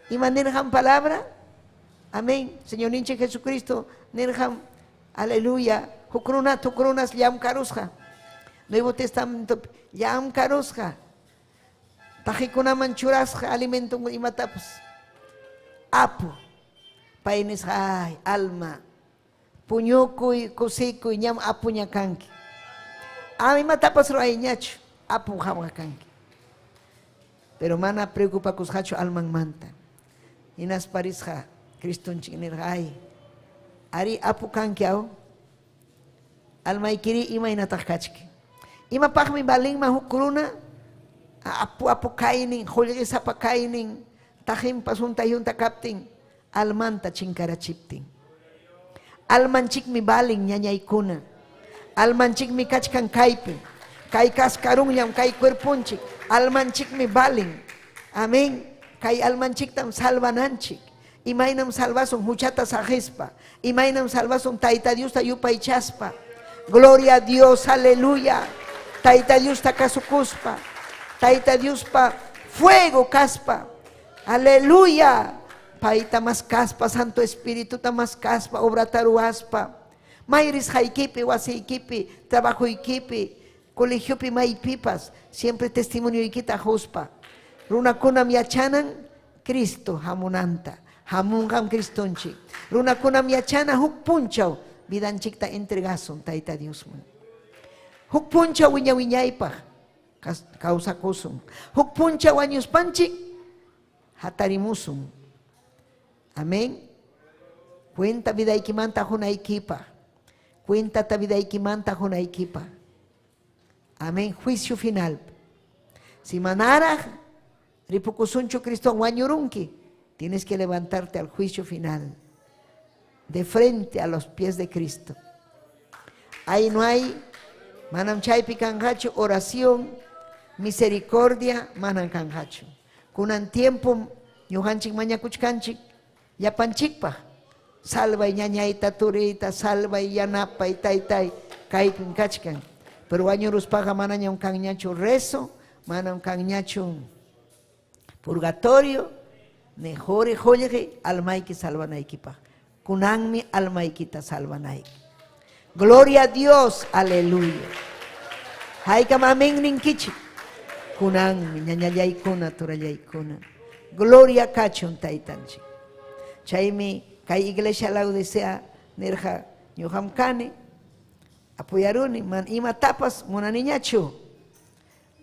Ima nirqan palabra? Amén. Señorninchik Jesucristo nirqan, aleluya, huk runata huk runas llamkarusqa. Nuevo Testamento llamkarusqa. Taqikunaman churasqa alimenton imatapas. Apu. Pay nisqa, ay, alma, puñukuy, kusikuy, ñam apuña kanki. Ama imatapas ruwayñachu, apu qamqa kanki. Pero mana preocupakusqachu almanmanta. Hinaspa risqa Cristonchik nirqa, ay, ari apu kanki aw. Almaykiri imaynataq kachkan? Imapaqmi valinman huk runa apu apu kaynin, qullqisapa kaynin, taqinpas hunta yunta kaptin, almanta chinkarachiptin? Almanchikmi valin, ñañaykuna. Almanchikmi kachkan kaypi. Kay kaskarunllam kay cuerponchik. Almanchikmi valin. Amén. Kay almanchiktam salvananchik. Imaynam salvasun huchata saqispa. Imaynam salvasun Tayta Diosta yupaychaspa. Gloria a Dios, aleluya. Tayta Diosta kasukuspa. Tayta Diospa fuego kaspa. Aleluya. Payta maskaspa, Santo Espirituta maskaspa, obrata ruwaspa. May risqaykipi, wasiykipi, trabajoykipi, colegiopi maypipas, siempre testimonioykita quspa. Runakunam yachanan Cristo hamunanta. Hamunqam Cristonchik. Runakunam yachana huk punchaw vidanchikta entregasun Tayta Diosman. Huk punchaw wiña wiñaypaq kawsakusun. Huk punchaw wañuspanchik hatarimusun. Amén. Cuenta vidaykimanta hunaykipaq. Cuentata vidaykimanta hunaykipaq. Amén. Juicio final. Si manaraq ripukusunchu Cristo wañurunki, tienes que levantarte al juicio final, de frente a los pies de Cristo. Ahí no hay manam chaypi kanqachu oración, misericordia, manam kanqachu. Kunan tiempo ñuqanchik mañakuchkanchik llapanchikpaq. Salvay ñañayta, turiyta, salvay, yanapay, taytay, kaypim kachkan. Pero wañuruspaqa manañam kanñachu rezo, manam kanñachu purgatorio, ni quri qullqi almayki salvanaykipaq. Kunanmi almaykita salvanayki. Gloria a Dios, aleluya. Haykam amén ninkichik. Kunanmi ñañallaykuna, turallaykuna. Gloria kachun taytanchik. Chaymi kay iglesia Laodicea nirqa, ñuqam kani, apoyaruni, man imatapas munaniñachu.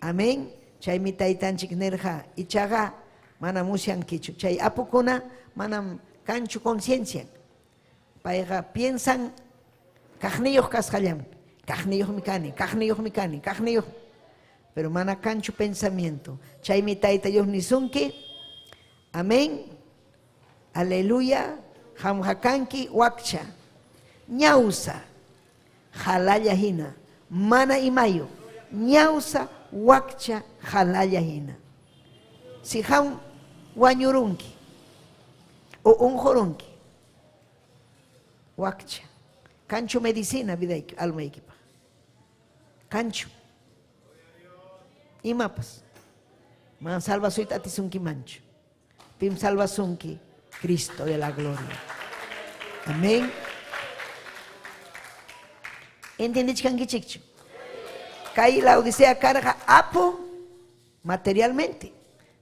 Amén. Chaymi taytanchik nirqa, ichaqa mana musyankichu. Chay apukuna manam kanchu conciencia. Payqa piensan kaqniyuq kasqallanpi. Kaqniyuqmi kani, kaqniyuqmi kani, kaqniyuq. Pero mana kanchu pensamiento. Chaymi Tayta Dios nisunki. Amén. Aleluya. Qamqa kanki wakcha, ñawsa, qalalla hina, mana imayuq, ñawsa, wakcha, qalalla hina. Si qam wañurunki o unqurunki, wakcha, kanchu medicina vidayki, almaykipaq? Kanchu? Imapas. Manam salvasuyta atisunkimanchu. Pim salvasunki? Cristo de la gloria. Amén. ¿Entiendichkankichikchu? Kay Laodicea karqa apu materialmente,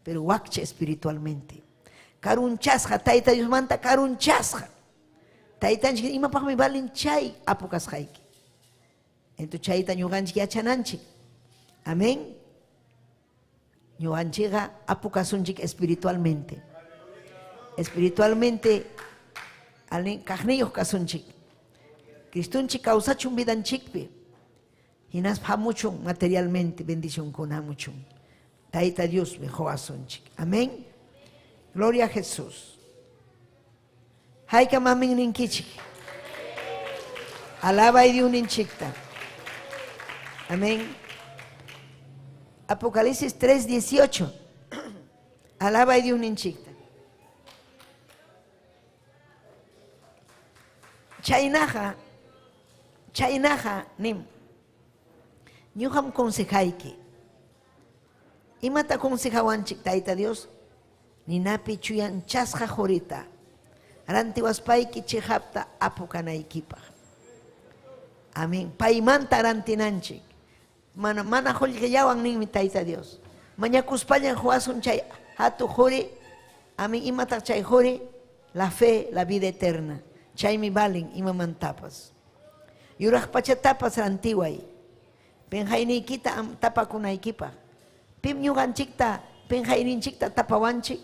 pero wakcha espiritualmente. Karunchasqa, Tayta Diosmanta karunchasqa. Taytanchik imapaqmi valen chay apu kasqayki. Entonces chayta ñuqanchik yachananchik. Amén. Ñuqanchikqa apu kasunchik espiritualmente. Espiritualmente kaqniyuq kasunchik. Cristonchik kawsachun vidanchikpi. Hinaspa hamuchun materialmente bendicionkuna hamuchun. Tayta Diosmi qowasunchik. Amén. Gloria a Jesús. Haykam amén ninkichik. Alabay Dios ninchikta. Amén. Apocalipsis 3:18. Alabay Dios ninchikta. Chaynaqa, chaynaqa nim. Ñuqam consejayki. Imata consejawanchik Tayta Dios? Ninapi chuyanchasqa qurita rantiwaspayki chiqapta apu kanaykipaq. Amén. Paymanta rantinanchik. Mana, mana qullqillawan ninmi Tayta Dios. Mañakuspallan huwasun chay hatu quri. Amin imataq chay quri? La fe, la vida eterna. Chaymi valen imamantapas. Yuraq pachatapas rantiway. Pinqayniykita tapakunaykipaq. Pim ñuqanchikta pinqayninchikta tapawanchik?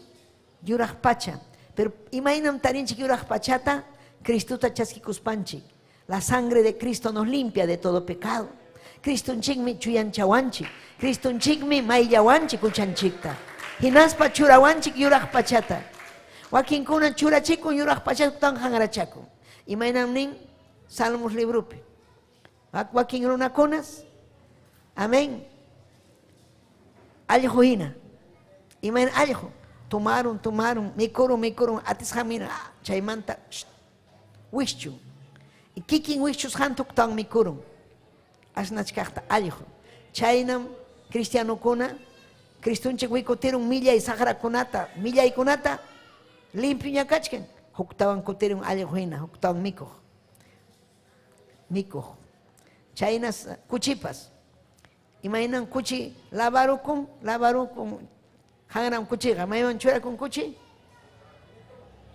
Yuraq pacha. Pero imaynam tarinchik yuraq pachata? Cristota chaskikuspanchik. La sangre de Cristo nos limpia de todo pecado. Cristonchikmi chuyanchawanchik. Cristonchikmi mayllawanchik huchanchikta. Hinaspa churawanchik yuraq pachata. Wakinkuna churachikun yuraq pachatan hanrachakun. Imaynam nin Salmos libropi. Wakin runakunas. Amén. Allqu hina. Imayna allqu. Tomaron, tomaron, mikurun, mikurun, atisqamina chaymanta wischun. Y kikin wischusqanta huktawan mikurun. Asnachkaqta allqu. Chaynam cristianokuna Cristonchik wikutirun millay saqrakunata, millaykunata limpioña kachkan. Huktawan kutirun allqu hina, huktawan mikuq. Mikuq. Chaynas kuchipas. Imaynan kuchi lavarukun, lavarukun. Hanram kuchiqa, mayman churakun kuchi?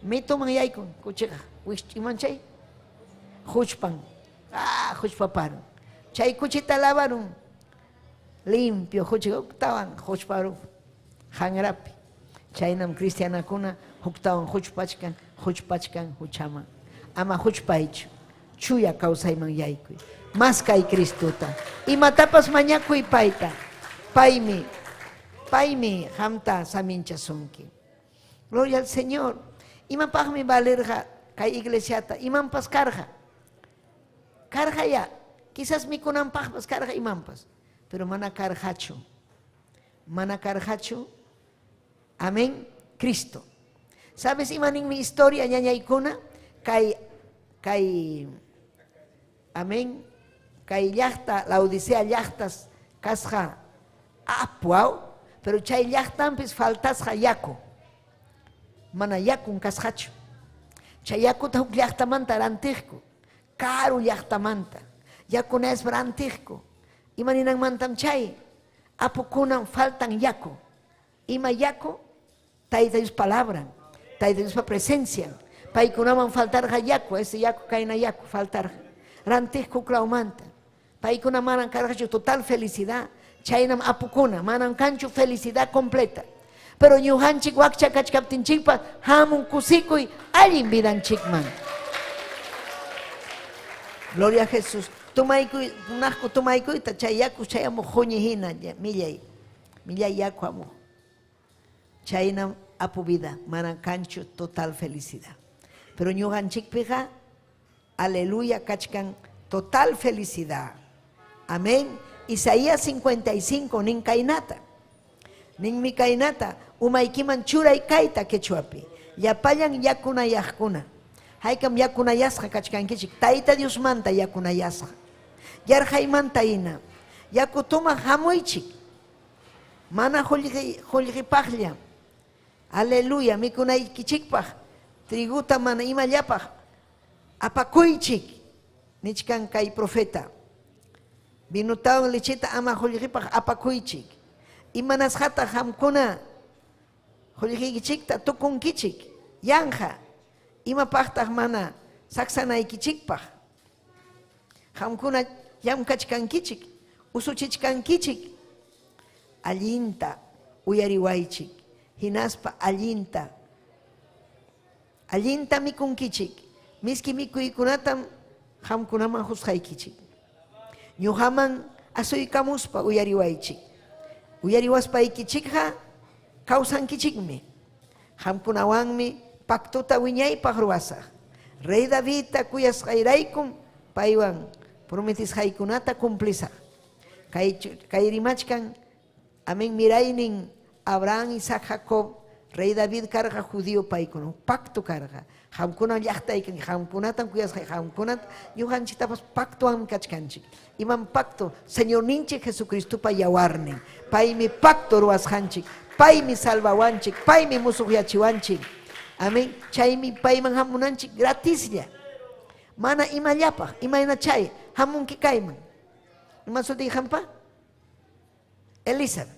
Mituman yaykun kuchiqa. Iman chay? Huchpan. Ah, huchpaparun. Chay kuchita lavarun. Limpio huchi huktawan huchparun. Hanrapi. Chaynam cristianakuna huktawan huchpachkan, huchpachkan, huchaman. Ama huchpaychu. Chuya kawsayman yaykuy. Maskay Cristota. Imatapas mañakuy payta. Paymi, paymi hamta saminchasunki. Gloria al Señor. Imapaqmi valerqa kay iglesiata? Imampas karqa. Karqa ya. Quizás mikunanpaqpas karqa imampas. Pero mana karqachu. Mana karqachu. Amén. Cristo. ¿Sabes imaninmi historia ñañaykuna? Kay kay amén. Kay llaqta Laodicea llaqtas kasqa apu aw, pero chay llaqtanpis faltasqa yaku. Mana yakun kasqachu. Chay yakuta huk llaqtamanta rantiqku. Karu llaqtamanta. Yakunaspa rantiqku. Ima ninanmantam chay? Apukunam faltan yaku. Ima yaku? Tayta Dios palabran. Tayta Diospa presencian. Paykunaman faltarqa yaku, ese yaku kayna yaku faltarqa. Rantiqku klawmanta. Paykuna manam karqachu total felicidad. Chaynam apukuna, manam kanchu felicidad completa. Pero ñuqanchik wakcha kachkaptinchikpas hamun kusikuy allin vidanchikman. Gloria a Jesús. Tumaykuy, munaqku tumaykuyta chay yaku chayamuq quñi hina millay, millay yaku hamuq. Chaynam apu vida, manam kanchu total felicidad. Pero ñuqanchikpiqa, aleluya, kachkan total felicidad. Amén. Isaías 55, nin kaynata. Ninmi kaynata, umaykiman churay kayta quechuapi. Llapallan yakunayaqkuna. Haykam yakunayasqa kachkankichik, Tayta Diosmanta yakunayasqa. Yarqaymanta hina. Yaku tumaq hamuychik. Mana qullqipaqlla. Aleluya, mikunaykichikpaq, triguta mana imallapaq apakuychik, nichkan kay profeta. Vinotawan lecheta ama qullqipaq apakuychik. Imanasqataq qamkuna qullqiykichikta tukunkichik? Yanqa, imapaqtaq mana saksanaykichikpaq? Qamkuna llamkachkankichik, usuchichkankichik. Allinta uyariwaychik, hinaspa allinta allinta mikunkichik. Miski mikuykunatam qamkunaman qusqaykichik. Ñuqaman asuykamuspa uyariwaychik. Uyariwaspaykichikqa kawsankichikmi. Qamkunawanmi pactota wiñaypaq ruwasaq. Rey Davidta kuyasqayraykum paywan prometisqaykunata cumplisaq. Kay kay rimachkan amén miraynin Abraham, Isaac, Jacob, Rey David karqa judío paykuna pacto karqa. Qamkunam llaqtayki, qamkunatam kuyasqay, qamkunata ñuqanchiktapas pactowanmi kachkanchik. Imam pacto? Señorninchik Jesucristopa yawarnin. Paymi pacto ruwasqanchik. Paymi salvawanchik, paymi musuqyachiwanchik. Amén. Chaymi payman hamunanchik gratislla. Mana imallapaq, imayna chay, hamunki kayman. Ima sutiyki qampa? Elizabeth.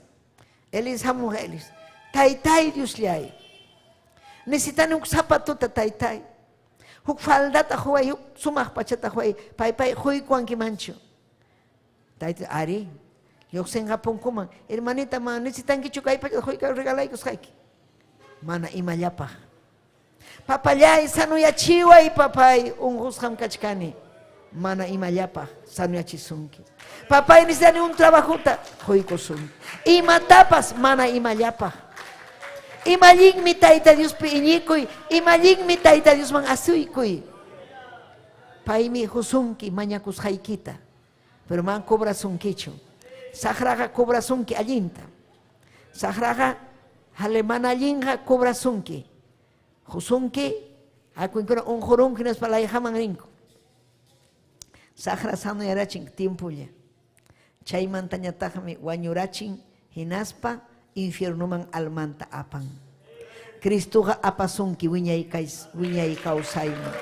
Elis hamuq Elis. Taytay Diosllay. Necesitani huk zapatota taytay. Huk faldata huway, huk sumaq pachata huway, paypay huykuwankimanchu. Tayta, ari, lluqsinqa punkuman. Hermanita, ma necesitankichu kay pachata huyka regalaykusqayki. Mana imallapaq. Papallay, sanoyachiway, papay, unqusqam kachkani. Mana imallapaq sanoyachisunki. Papay, necesitani un trabajota, quykusunki. Imatapas mana imallapaq. Imallinmi Tayta Diospi iñikuy, imallinmi Tayta Diosman asuykuy. Paymi husunki mañakusqaykita, pero man cobrasunkichu. Saqraqa cobrasunki allinta. Saqraqa jale mana allinqa cobrasunki. Husunki, hakunkuna unqurunki hinaspa layqaman rinku. Saqra sanoyarachin tiempolla. Chaymantañataqmi wañurachin hinaspa infiernoman almanta apan. Cristoqa apasunki wiñay wiñay kawsayman.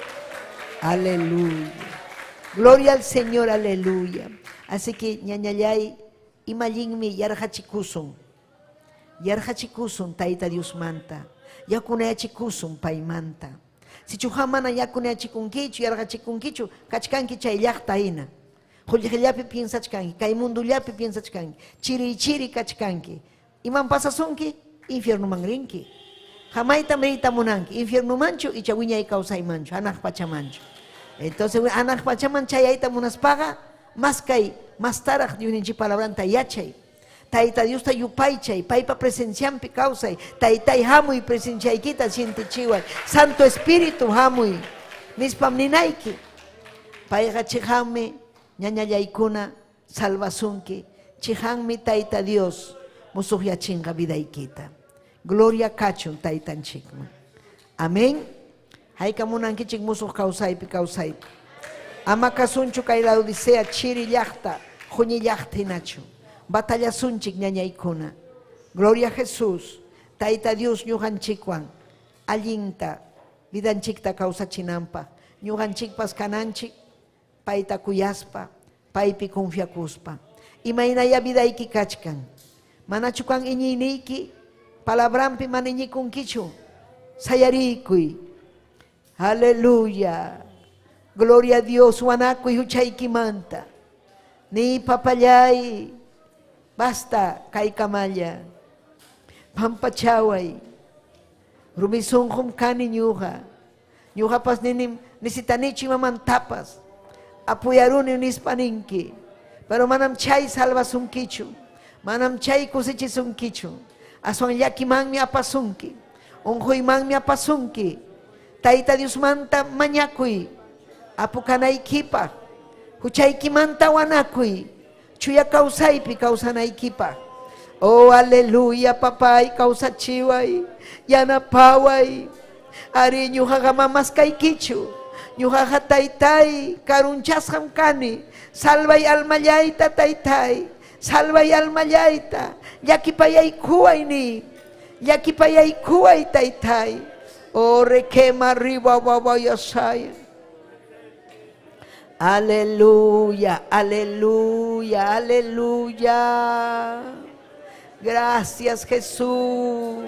Aleluya. Gloria al Señor, aleluya. Así que ñañallay, imallinmi yarqachikusun. Yarqachikusun Tayta Diosmanta. Yakunayachikusun paymanta. Sichu mana yakunayachikunkichu, yarqachikunkichu, kachkanki chay llaqta hina. Qullqillapi piensachkanki, kay mundullapi piensachkanki, chiri chiri kachkanki. Iman pasasunki? Infiernoman rinki. Hamaytam riyta munanki, infiernomanchu icha wiñay kawsaymanchu, hanaq pachamanchu. Entonces, hanaq pachaman chayayta munaspaqa, maskay, mastaraq Diosninchik palabranta yachay. Tayta Diosta yupaychay, paypa presencianpi kawsay, taytay hamuy presenciaykita sientichiway, Santo Espíritu hamuy, nispam ninayki. Payqa chiqanmi ñañallaykuna salvasunki, chiqanmi Tayta Dios musuqyachinqa vidaykita. Gloria kachun Taytanchikman. Amén. Hayka munankichik musuq kawsaypi kawsayta. Ama kasunchu kay Laodicea chiri llaqta, quñi llaqta hinachu. Batallasunchik ñañaykuna. Gloria a Jesús. Tayta Dios ñuqanchikwan allinta vidanchikta kawsachinanpaq. Ñuqanchikpas kananchik payta kuyaspa, paypi confiakuspa. Imaynaya vidayki kachkan. Manachu kan iñiyniyki, palabranpi mana iñikunkichu. Sayarikuy. Aleluya. Gloria a Dios, wanakuy huchaykimanta. Ni papallay, basta kaykamalla. Pampachaway. Rumi sunqum kani ñuqa. Ñuqapas ninim necesitanichu imamantapas. Apuyaruni nispa ninki. Pero manam chay salvasunkichu. Manam chay kusichisunkichu. Aswan llakimanmi apasunki. Unquymanmi apasunki. Tayta Diosmanta mañakuy. Apu kanaykipaq. Huchaykimanta wanakuy. Chuya kawsaypi kawsanaykipaq. Oh, aleluya, papay, kawsachiway, yanapaway. Ari ñuqaqa mamaskaykichu. Ñuqaqa taytay, karunchasqam kani. Salvay almallayta, taytay. Salvay almallayta. Llakipayaykuway ni. Llakipayaykuway, taytay. Oh, requema arriba, babayasaya. Aleluya, aleluya, aleluya. Gracias Jesús.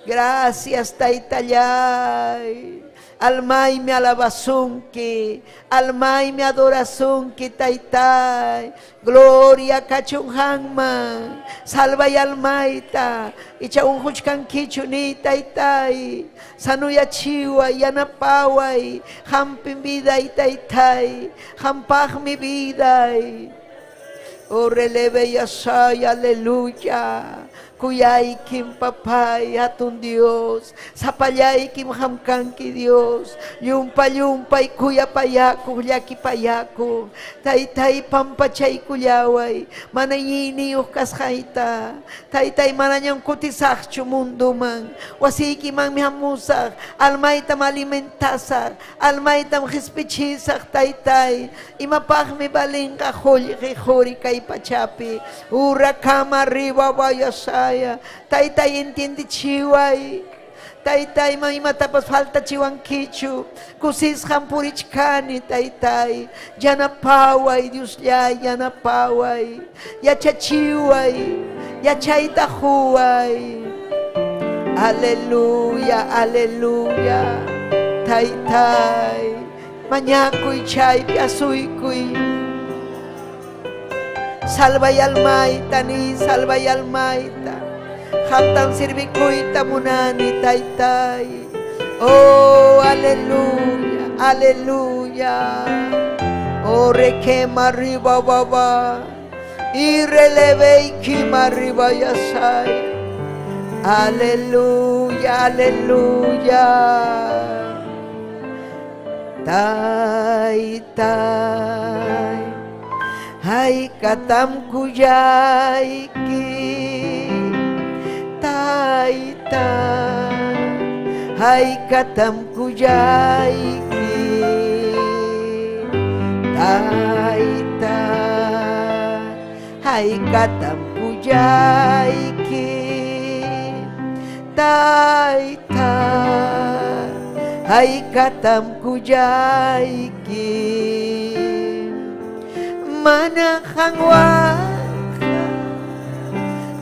Gracias Taytallay. Almaymi alabasunki, almaymi adorasunki Taytay. Gloria kachun qamman. Salvay almayta. Icha unquchkankichu ni Taytay. Sanoyachiway, yanapaway. Hampim viday Taytay. Hampaqmi viday. Oh, releve yasay, aleluya. Kuyaykim papay, hatun Dios. Sapallaykim hamkanki Dios. Llumpa llumpay kuyapayakuq, llakipayakuq. Taytay pampachaykullaway. Mana iñiyniyuq kasqayta. Taytay manañam kutisaqchu munduman. Wasiykimanmi hamusaq. Almaytam alimentasaq. Almaytam qispichisaq, taytay. Imapaqmi valinqa qullqi quri kay pachapi. Urakama arriba vayasaya. Taytay entiendechiway. Taytay ma imatapas faltachiwankichu. Kusisqam purichkani, taytay. Yanapaway, Diosllay, yanapaway. Yachachiway. Yachayta huway. Aleluya, aleluya. Taytay. Mañakuy chaypi asuykuy. Salvay almayta ni salvay almayta. Hamtan sirvikuyta munani taytay. Oh, aleluya, aleluya. Oh, requema arriba baba. Y releve y quima arriba yasai. Aleluya, aleluya. Taytay. Ay katam kuyayki. Taytay. Ay katam kuyayki. Taytay. Ay katam kuyayki. Taytay. Ay katam kuyayki. Mana hanwanja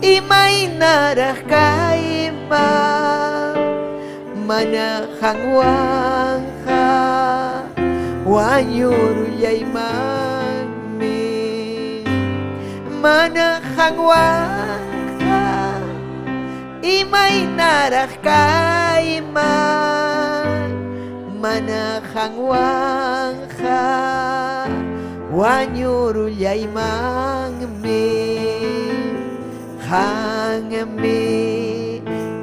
imaynaraq kayman. Mana hanwanja wañurullaymanmi. Mana hanwanja imaynaraq kayman. Mana hanwanja wañurullaymanmi. Hanmi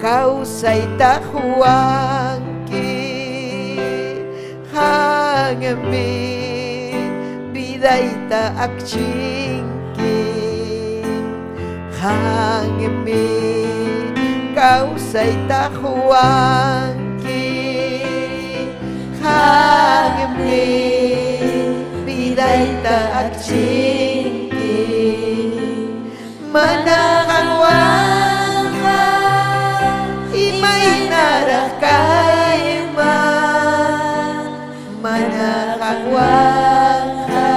kawsayta huwanki. Hanmi vidayta akchinki. Hanmi kawsayta huwanki. Hanmi vidayta akchinki. Mana hanwanja imaynaraq kayman. Mana hanwanja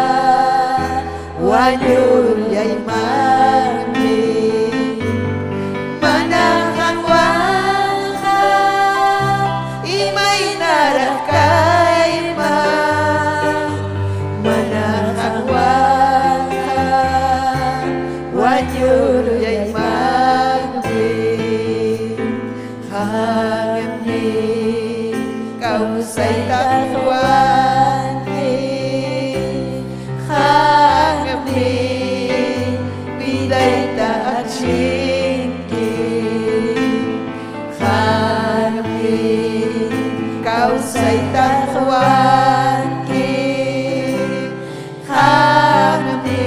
wañurullaymanmi. Mana hanwanja imaynaraq kayman. Mana hanwanja wañurullaymanmi. Hanmi kawsayta huwanki. Hanmi vidayta achinki. Hanmi kawsayta huwanki. Hanmi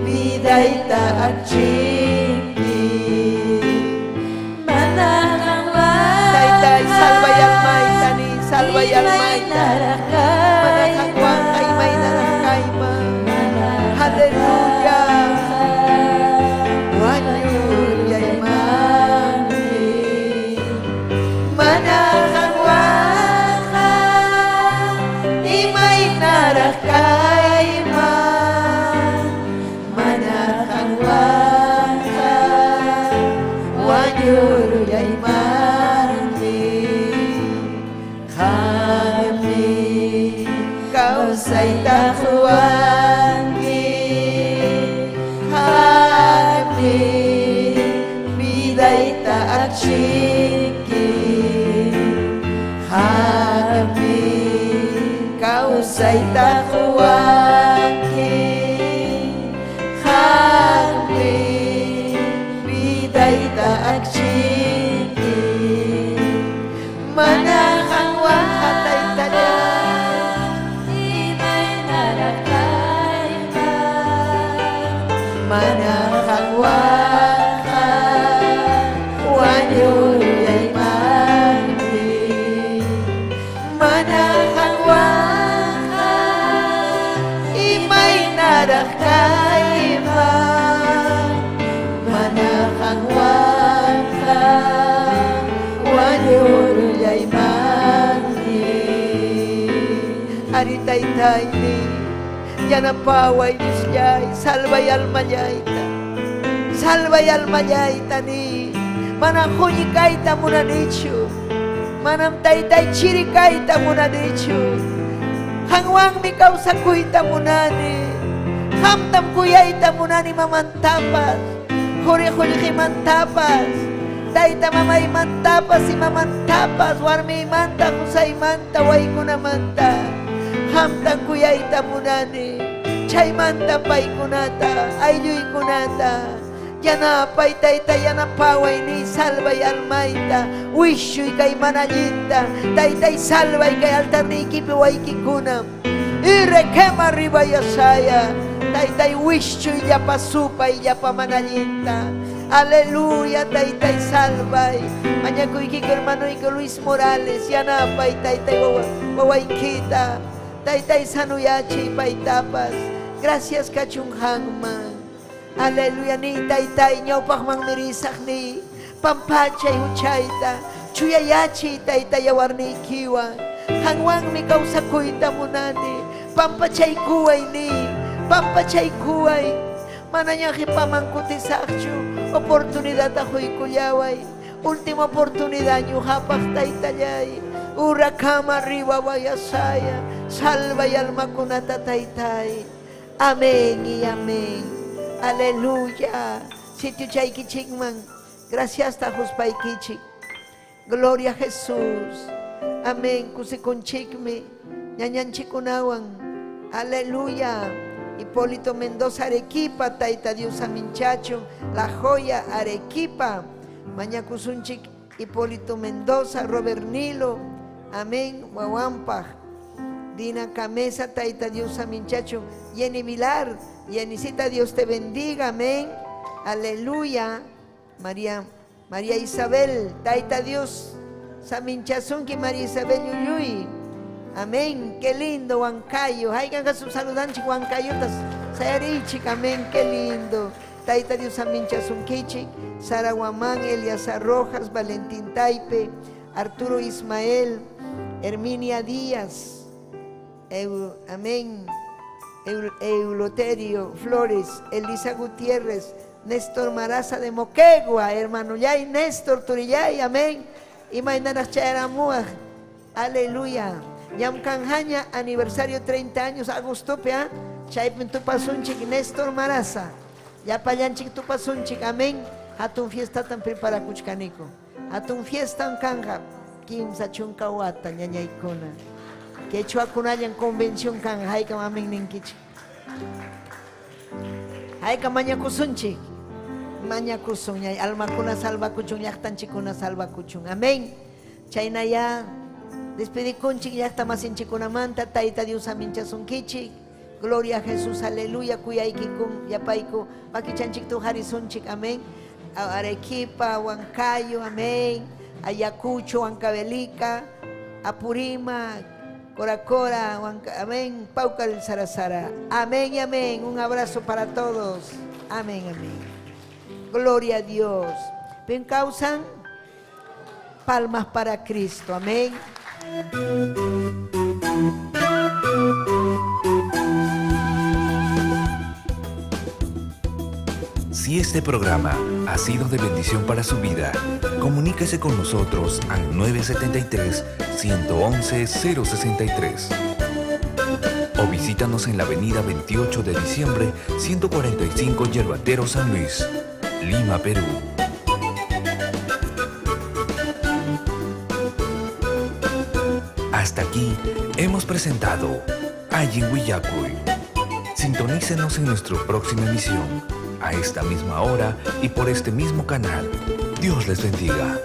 vidayta achinki. Mana Taytay, hanwanja salvay almayta ni, salvay almayta. Mana hanwanja imaynaraq kayman. Aleluya. Wañurullaymanmi. Mana hanwanja imaynaraq kayman. Mana hanwanja wañurullaymanmi. Hanmi kawsayta huwanki. Hanmi vidayta achinki. Hanmi kawsayta huwanki. Hanmi vidayta achinki. Mana hanwanja taytallay. Imaynaraq kayman. Mana hanwanja wañurullaymanmi. Mana hanwanja imaynaraq kayman. Mana hanwanja wañurullaymanmi. Ari taytayni yanapaway Diosllay, salvay almallayta. Salvay almallayta ni. Manam huñi kayta munanichu. Manam taytay chiri kayta munanichu. Qanwanmi kawsakuyta munani. Qamtam kuyayta munani mamantapas. Quri qullqimantapas. Tayta mamaymantapas imamantapas. Warmiymanta, qusaymanta, waykunamanta. Qamtam kuyayta munani. Chaymanta paykunata, aylluykunata. Yanapay tayta yanapaway ni salvay almayta. Wishuy kay mana allinta. Taytay salvay kay altarniykipi waykikuna. Irrequema ribayasaya. Taytay wischuy llapa supay llapa mana allinta. Aleluya, taytay salvay. Mañakuykiki hermanoyki Luis Morales. Yanapay taytay wawaykita. Taytay sanuyachiy paytapas. Gracias kachun qanman. Aleluya ni taytay ñawpaqmanmi risaq ni. Pampachay huchayta. Chuyayachiy taytay yawarniykiwan. Qanwanmi kawsakuyta munani. Pampachaykuway ni. Pampachaykuway. Manaña qipaman kutisaqchu. Oportunidadta quykullaway. Última oportunidad ñuqapaq taytallay. Urakama arriba vayasaya. Salvay almakunata taytay. Amén y amén. Aleluya. Sitio chaykichikman. Gracias tajuspaykichik. Gloria a Jesús. Amén. Kusikunchikmi. Ñañanchikunawan. Aleluya. Hipólito Mendoza Arequipa, Taita Dios Aminchacho, La Joya Arequipa. Mañakusunchik Hipólito Mendoza, Robert Nilo. Amén. Huahuampaj. Dina Camesa, Taita Dios Aminchacho. Jenny Vilar, Jenicita, Dios te bendiga, amén. Aleluya. María, María Isabel, Taita Dios, Saminchazunki, María Isabel Yuyuy. Amén, qué lindo, Huancayo. Haygan Jesús saludanchi, Huancayotas. Sayarichik, amén, qué lindo. Taita Dios Saminchazunkichik, Sara Guamán, Eliasa Rojas, Valentín Taipe, Arturo Ismael, Herminia Díaz. Amén. Euloterio Flores, Elisa Gutiérrez, Néstor Maraza de Moquegua, hermano Yay, Néstor Turillay, amén. Imaynarach aleluya. Yamcanjaña, aniversario 30 años, agosto, Chaypin tupasunchik, Néstor Maraza. Yapallanchik tupasunchik, amén. Hatun fiesta tan preparakuchkaniko. Hatun fiesta kanja, kimsa chunka wata, ñañaykuna. Quechuakunallan convención kanja, haykam amén ninkichik. Haykam mañakusunchik. Mañakusun, ñay almakuna salvakuchun, llaqtanchikuna salvakuchun. Amén. Chaynaya despedikunchik llaqta masinchikunamanta, Tayta Dios aminchasunkichik. Gloria a Jesús, aleluya, kuyaykikum, yapayku, makichanchik tujarisunchik, amén. Arequipa, Huancayo, amén. Ayacucho, Huancavelica, Apurímac, Coracora, Huanca, amén. Paucar el Sarasara. Amén y amén. Un abrazo para todos. Amén, amén. Gloria a Dios. Ven, causan palmas para Cristo. Amén. Si este programa ha sido de bendición para su vida, comuníquese con nosotros al 973-111-063. O visítanos en la avenida 28 de diciembre, 145 Yerbatero, San Luis, Lima, Perú. Hasta aquí hemos presentado Allin Willakuy. Sintonícenos en nuestra próxima emisión, a esta misma hora y por este mismo canal. Dios les bendiga.